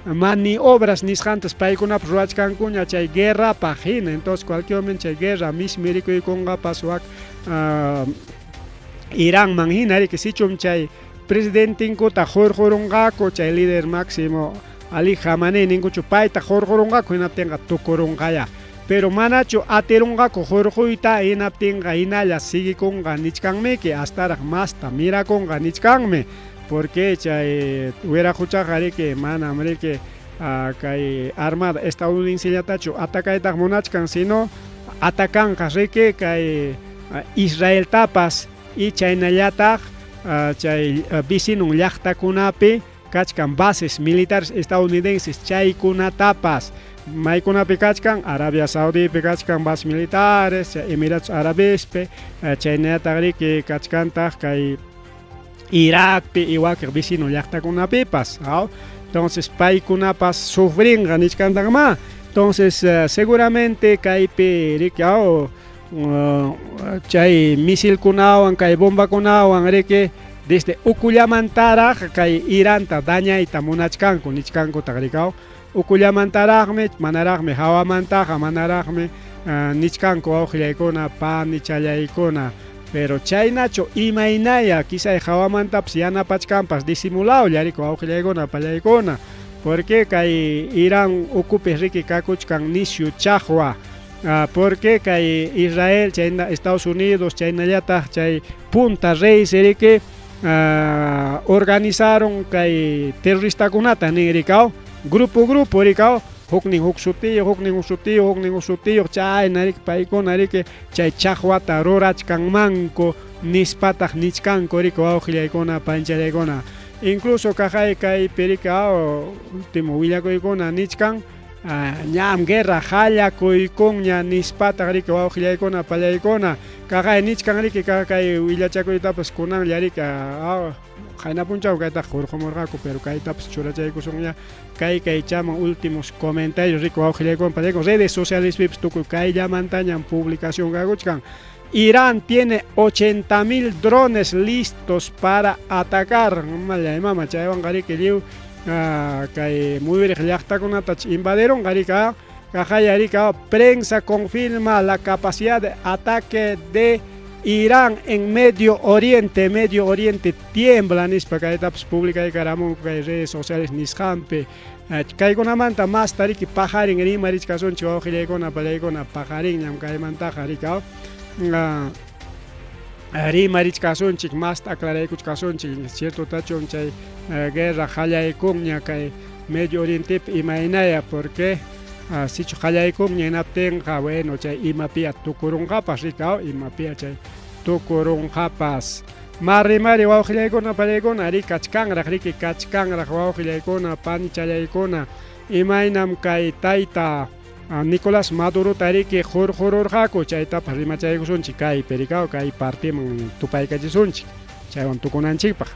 maniobras nisqantas paykunapas ruwachkankuña chay guerrapaq hina. Entonces cualquier momento chay guerra mismirikuykunqapas wak Iranman hina riki sichum chay presidentinkuta hurqurunqaku chay líder máximo Ali Khamenei ninkuchu payta hurqurunqaku hinaptinqa tukurunqaya. Pero manachu atirunqaku hurquyta hinaptinqa hinalla siguikunqa nichkanmiki hastaraq masta mirakunqa nichkanmi. Porque chay wiraquchaqa riki manam riki kay armada estadounidense-llatachu atacaytaq munachkan, sino atakanqa riki kay Israeltapas y chaynallataq chay vecinon llaqtakunapi kachkan bases militares estadounidenses chaykunatapas. Maykunapi kachkan Arabia Saudipi kachkan bases militares, chay Emiratos Árabespi, chaynallataq riki kachkantaq kay Irakpi y wakiq vecino llaqtakunapipas. Entonces paykunapas sufrinqa nichkantaqma. Entonces seguramente kaypi riki chay misilkunawan kay bombakunawan riki desde ukullamantaraq kay Iranta dañayta munachkanku nichkankutaq rikaw. Ukullamantaraqmi manaraqmi hawamantaqa manaraqmi nichkanku wawqillaykuna panichallaykuna. Pero chaynachu imaynaya quizá hawamantapas yanapachkanpas disimulawlla riki wawqillaykuna pallaykuna. Porque kay Irán ukupi riki kakuchkan nisyu chaqwa. Porque kay Israel chayna Estados Unidos chaynallataq chay punta reyes riki organizaron kay terroristakunata nin rikaw grupo grupo rikaw huknin huk sutiyuq huknin huk sutiyuq huknin huk sutiyuq chayna riki paykuna riki chay chaqwata rurachkanmanku nispataq nichkanku riki wawqillaykuna panchallaykuna. Incluso kaqay kaypi riki último willakuykuna nichkan ñam guerra hallakuykunña nispataq riki wawqillaykuna pallaykuna kaqay nichkan riki kay willachakuytapas kunanlla riki qayna punchaw kaytaqa hurqumurqaku pero kaytapas churachaykusunña kay kaychaman últimos comentarios riki wawqillaykuna pallaykuna redes socialespipas tukuy kayllamantañam publicación kakuchkan. Irán tiene 80.000 drones listos para atacar. Mallay mama chaywanqa riki lliw kay muyuriq llaqtakunata invadironqa riki kaqaya riki prensa confirma la capacidad de ataque de Irán en Medio Oriente. Medio Oriente tiembla nispa kaytapas publicaykaramunku kay redes sociales nisqanpi. Kaykunamanta masta riki paqarin rimarichkasunchik wawqillaykuna pallaykuna paqarinñam kaymantaqa riki rimarichkasunchik masta aclaraykuchkasunchik ciertotachum chay guerra qallaykunña kay Medio Orientepi imaynaya porque sichu qallaykunña hinaptinqa bueno chay imapia tukurunqapas riki imapia chay tukurunqapas. Mari mari wawqillaykuna pallaykuna arí kachkanraq riki kachkanraq wawqillaykuna panichallaykuna imaynam kay tayta Nicolás Madurota riki hurqururqaku chaytapas rimachaykusunchik kaypi rikaw kay partiman tupaykachisunchik chaywan tukunanchikpaq.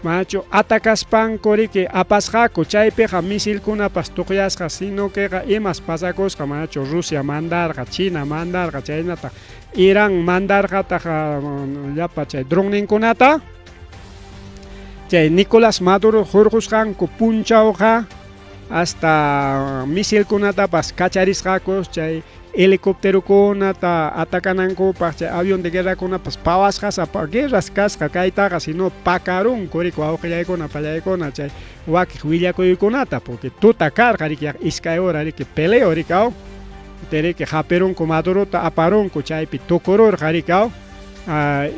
Manachu atacaspanku riki apasqaku chaypiqa misilkunapas tuqyasqa sino queqa imas pasakusqa manachu Rusia mandarqa China mandarqa chaynataq Irán mandarqataq llapa chay dronninkunata chay Nicolás Maduro hurqusqanku punchawqa hasta misilkunatapas kacharisqaku chay helicópterokunata atacanankupaq chay avión de guerrakunapas pawasqas guerras kasqa kaytaqa sino pakarunku riki wawqillaykuna pallaykuna chay wakiq willakuykunata porque tuta karqa riki iskay hora riki peleo riki aw riki hapirunku Madurota aparunku chaypi tukururqa riki aw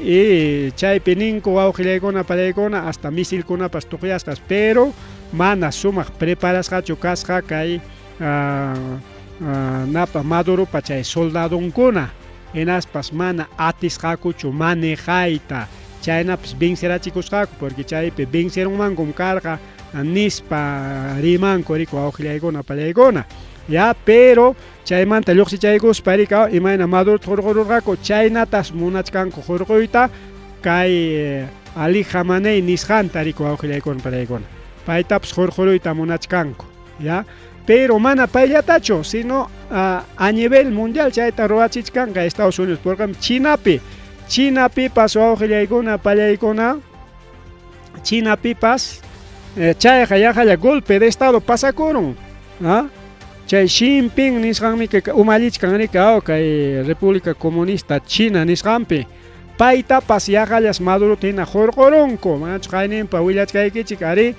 y chaypi ninku wawqillaykuna pallaykuna hasta misilkunapas tuqyasqas pero mana sumaq preparasqachu kasqa kay napa Maduropa chay soldadonkuna hinaspas mana atisqakuchu manejayta chaynapas vencerachikusqaku porque chaypi vencerunmankum karqa nispa rimanku riki wawqillaykuna pallaykuna ya pero chaymanta lluqsichaykuspa riki imayna Madurota hurqururqaku chaynatas munachkanku hurquyta kay Ali Khamenei nisqanta riki wawqillaykuna pallaykuna paytapas hurquruyta munachkanku ya pero mana payllatachu sino a nivel mundial chayta ruwachichkanqa Estados Unidos porque Chinapi Chinapipas wawqillaykuna pallaykuna Chinapipas chayqa yaqalla golpe de estado pasakurun chay Xi Jinping nisqanmi umallichkan riki kay República Comunista China nisqanpi paytapas yaqallas Madurota hina hurqurunku manachu qayninpa willachkaykichik arí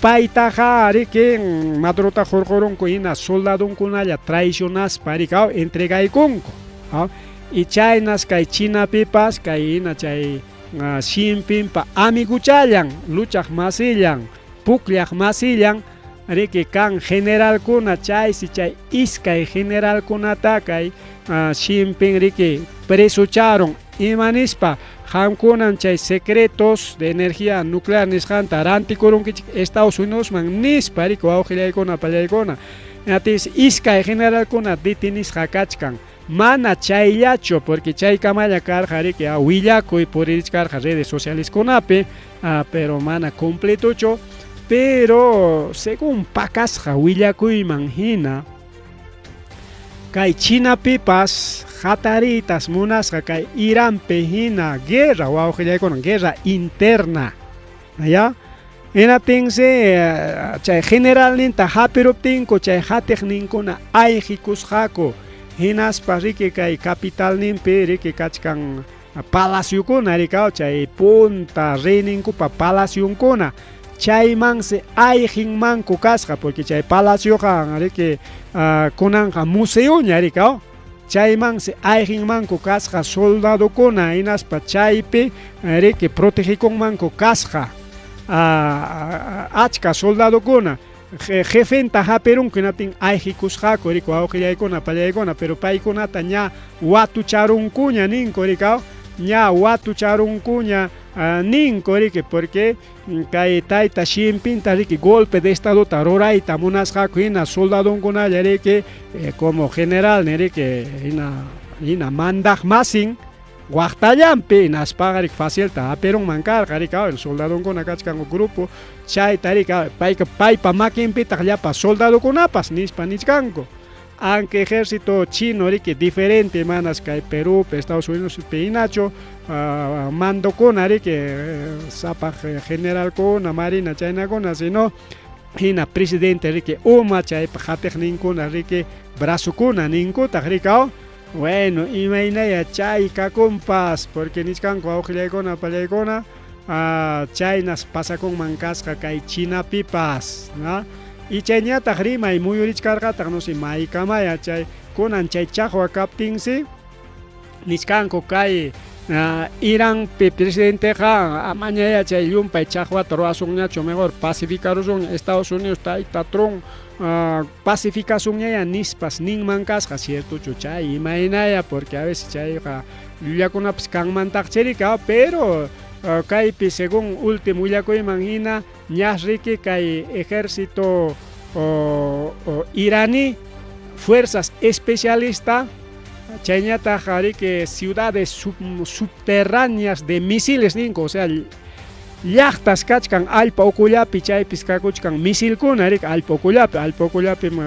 paytaqa riki Madurota hurqurunku hina soldadonkunalla traicionaspa riki entregaykunku y chaynas kay Chinapipas kay hina chay Xi Jinpingpa amiguchallan luchaq masillan pukllaq masillan riki kan generalkuna chaysi chay iskay generalkunata kay Xi Jinping riki presucharun ima nispa qamkunan chay secretos de energía nuclear nisqanta rantikurunkichik Estados Unidosman nispa riki wawqillaykuna pallaykuna atis iskay generalkuna detenisqa kachkan mana chayllachu porque chaykamalla karqa riki willakuy puririchkarqa redes socialeskunapi pero mana completochu pero según pakasqa willakuyman hina kay Chinapipas hatariytas munasqa kay Iranpi hina guerra wawqillaykuna guerra interna ya hinaptinsi chay generalninta hapiruptinku chay hatiqninkuna ayqikusqaku hinaspa riki kay capitalninpi riki kachkan palaciokuna riki chay punta reyninkupa palacionkuna chaymansi ayqinmanku kasqa porque chay palacioqa riki kunanqa museoña riki chaymansi ayqinmanku kasqa soldadokuna hinaspa chaypi riki protegikunmanku kasqa achka soldadokuna jefenta hapirunku hinaptin ayqikusqaku riki wawqillaykuna pallaykuna pero paykunata ña watucharunkuña ninku riki ña watucharunkuña ninku riki porque kay tayta Xi Jinpingta riki golpe de estadota rurayta munasqaku hina soldadonkunalla riki como general riki hina hina mandaq masin waqtallanpi hinaspaqa riki facilta hapirunman karqa riki soldadonkuna kachkanku grupo chayta riki payqa paypa makinpitaq llapa soldadokunapas nispa nichkanku aunque ejército chino riki diferente manas kay Perú Estados Unidos hinachu mandokuna riki sapaq generalkuna marina chaynakuna sino hina presidente riki uma chaypa hatiqninkuna riki brazokuna ninkutaq riki bueno imaynaya chay kakunpas porque nichkanku wawqillaykuna pallaykuna chaynas pasakunman kasqa kay Chinapipas Y chayñataq rimay muyurichkarqataq no sé maykamaya chay kunan chay chaqwa kaptinsi nichkanku kay Iranpi presidenteqa amañaya chay llumpay chaqwata ruwasunñachu mejor pacificarusunña Estados Unidos tayta Trump pacificasunñaya nispas ninman kasqa ciertochu chay imaynaya porque a veces chayqa llullakunapas kanmantaqchirika pero kaypi según último willakuyman hina ñas riki kay ejército iraní fuerzas especialista chayñataq riki ciudades subterráneas de misiles ninku o sea llaqtas kachkan allpa ukullapi chaypis kakuchkan misilkuna riki allpa ukullapi allpa ukullapim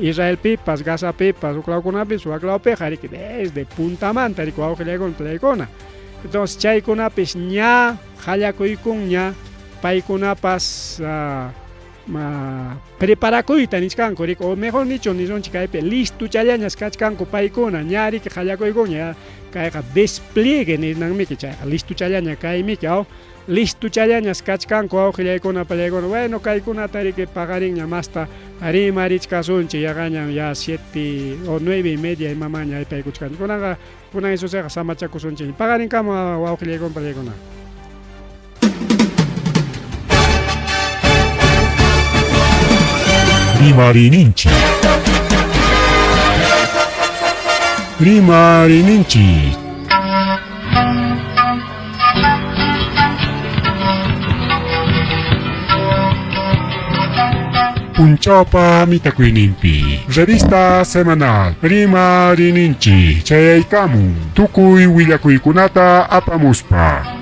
Israelpipas Gazapipas huklawkunapis waklawpiqa riki desde puntamanta riki wawqillaykuna palaykuna entonces chaykunapis ña qallakuykunña paykunapas preparakuyta nichkanku riki o mejor dicho nisunchik kaypi listochallañas kachkanku paykuna ña riki qallakuykunña kayqa despliegue ninanmiki chayqa listochallaña kaymiki aw listochallañas kachkanku wawqillaykuna palaykuna bueno kaykunata riki paqarinña masta rimarichkasunchik yaqañam ya 7 o 9:30 imamaña aypaykuchkanchik kunanqa kunan Jesusqa samachakusunchik paqarinkama wawqillaykuna palaykuna. Rimarininchik. Rimarininchik. Punchawpa mitakuyninpi. Revista semanal Rimarininchik chayaykamun tukuy willakuykunata apamuspa.